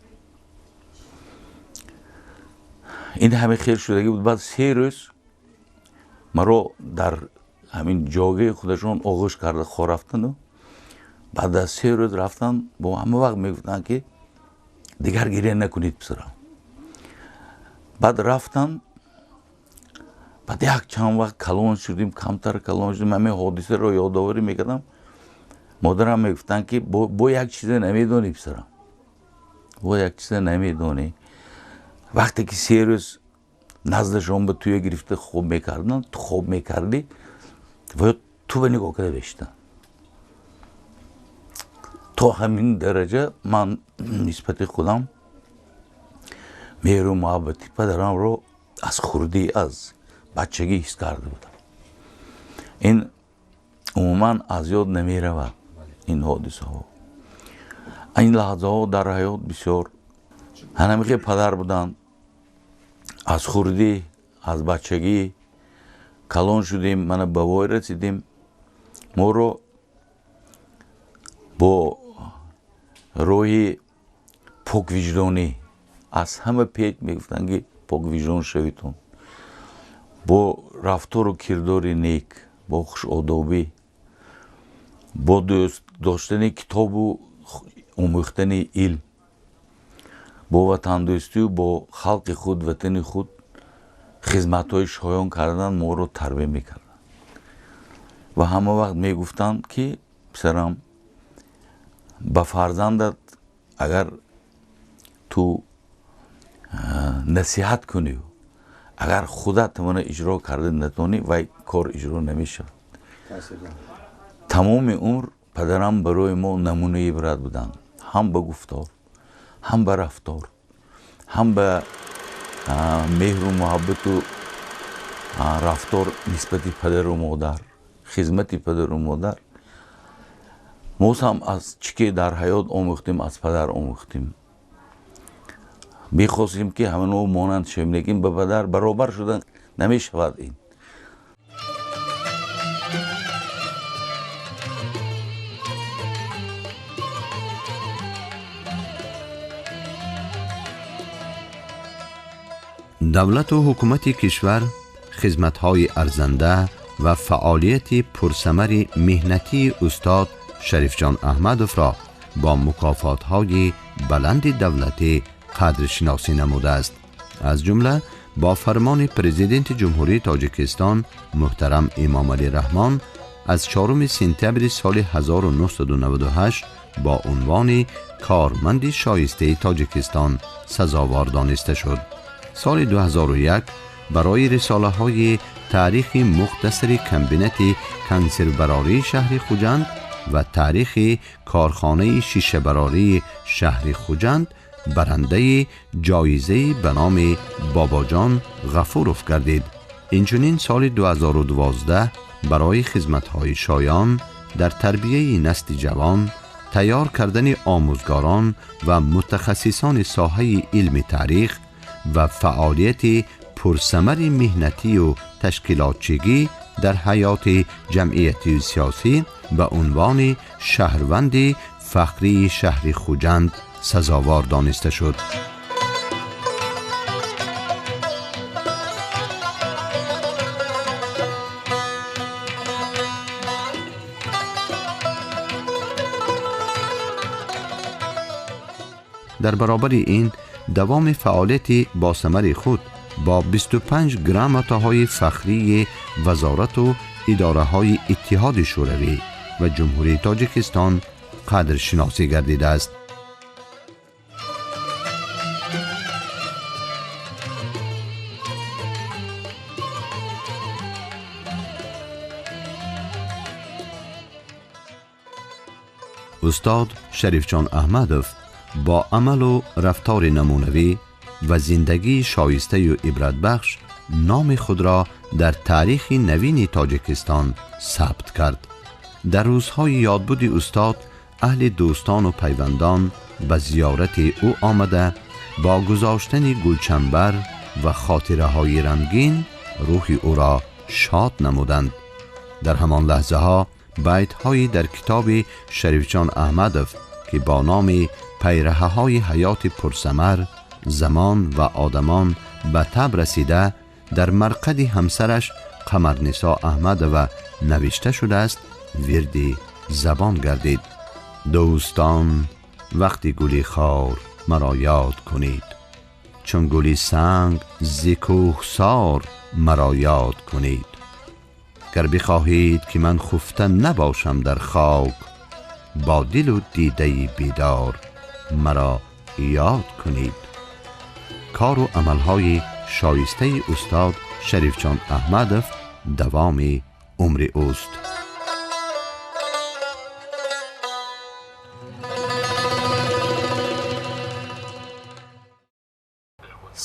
Ин ҳамин хел шудагӣ буд. Баъд 3 рӯз маро дар ҳамин ҷогаи худашон оғӯш карда хорафтанду баъд аз 3 рӯз рафтан. Бо ҳама вақт мегуфтанд, ки дигар гиря накунед, писарам. Баъд рафтан. Баъд як чанд вақт калон шудим, камтар калон шудим, ҳамин ҳодисаро ёдоварӣ мекардам. Модарам мегуфтанд, ки бо як чиза намедонӣ, писарам, бо як чиза намедонӣ. Вақте ки 3 рӯз наздашон ба туя гирифта хоб мекарданд, ту хоб мекардӣ ва ту ба нигоҳ карда мешидан. То ҳамин дараҷа ман нисбати худам меҳру муҳаббати падарамро аз хурдӣ, аз бачагӣ ҳис карда будам. Ин умуман аз ёд намеравад, ин ҳодисаҳо, ин лаҳзаҳо дар ҳаёт бисёр. Ҳанамихе падар буданд. Аз хурдӣ, аз бачагӣ калон шудем, мана ба вой расидем. Моро бо роҳи поквиҷдонӣ аз ҳама пеш мегуфтанд, ки поквиҷдон шавитон, бо рафтору кирдори нек, бо хушодобӣ, бо дӯст доштани китобу омӯхтани илм, бо ватандӯстию бо халқи худ, ватани худ хизматҳои шоён кардан моро тарбия мекарданд. Ва ҳама вақт мегуфтанд, ки писарам, ба фарзандат агар ту насиҳат кунӣ, агар худат мана иҷро карда натонӣ, вай кор иҷро намешавад. Тамоми умр падарам барои мо намунаи ибрат буданд, ҳам ба гуфтор, ҳам ба рафтор, ҳам ба меҳру муҳаббату рафтор нисбати падару модар, хизмати падару модар. Моз ҳам аз чӣ ки дар ҳаёт омӯхтем, аз падар омӯхтем. Мехостем, ки ҳамано монанд шавем, лекин ба падар баробар шудан намешавад ин. Давлату ҳукумати кишвар хизматҳои арзанда ва фаъолияти пурсамари меҳнатии устод Шарифҷон Аҳмадовро бо мукофотҳои баланди давлатӣ қадршиносӣ намудааст. Аз ҷумла бо фармони Президенти Ҷумҳурии Тоҷикистон муҳтарам Эмомалӣ Раҳмон аз 4 сентябри соли 1998 бо унвони корманди шоистаи Тоҷикистон сазовор дониста шуд. Соли 2001 барои рисолаҳои таърихи мухтасари комбинати консервбарории шаҳри Хуҷанд ва таърихи корхонаи шишабарории шаҳри Хуҷанд барандаи ҷоизаи ба номи Бобоҷон Ғафуров гардид. Инчунин соли 2012 барои хизматҳои шоён дар тарбияи насли ҷавон, тайёр кардани омӯзгорон ва мутахассисони соҳаи илми таърих ва фаъолияти пурсамари меҳнатию ташкилотчигӣ дар ҳаёти ҷамъиятию сиёсӣ ба унвони шаҳрванди фахрии шаҳри Хуҷанд сазовор дониста шуд. Дар баробари ин давоми фаъолияти босамари худ با 25 грамотаҳои фахрии вазорату идораҳои Иттиҳоди Шӯравӣ ва Ҷумҳурии Тоҷикистон қадршиносӣ гардидааст. Устод Шарифҷон Аҳмадов бо амалу рафтори намунавӣ ва зиндагии шоистаю ибратбахш номи худро дар таърихи навини Тоҷикистон сабт кард. Дар рӯзҳои ёдбуди устод аҳли дӯстону пайвандон ба зиёрати ӯ омада, бо гузоштани гулчанбар ва хотираҳои рангин рӯҳи ӯро шод намуданд. Дар ҳамон лаҳзаҳо байтҳои дар китоби Шарифҷон Аҳмадов, ки бо номи «Пайраҳаҳои ҳаёти пурсамар, замон ва одамон» ба таб расида, дар марқади ҳамсараш Қамарнисо Аҳмадова навишта шудааст, вирди забон гардид. Дӯстон, вақти гули хор маро ёд кунед, чун гули санг зи кӯҳсор маро ёд кунед. Гар бихоҳед, ки ман хуфта набошам дар хок, бо дилу дидаи бедор маро ёд кунед. Кору амалҳои шоистаи устод Шарифҷон Аҳмадов давоми умри ӯст.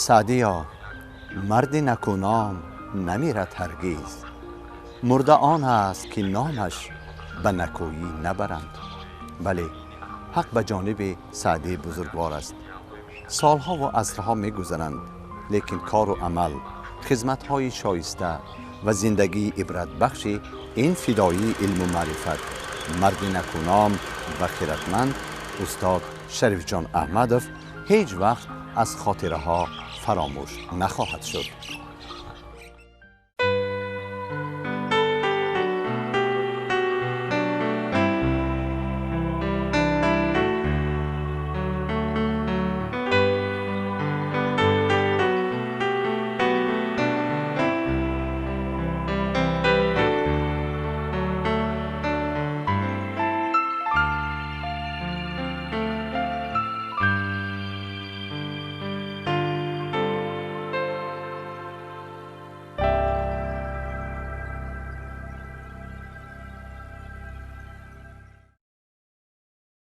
Саъдиё, марди накӯном намирад ҳаргиз, мурда он аст, ки номаш ба накӯӣ набаранд. Бале, ҳақ ба ҷониби Саъдии бузургвор аст. Солҳову асрҳо мегузаранд, лекин кору амал, хизматҳои шоиста ва зиндагии ибратбахши ин фидоии илму маърифат, марди накӯном ва хиратманд устод Шарифҷон Аҳмадов ҳеҷ вақт аз хотираҳо фаромӯш нахоҳад шуд.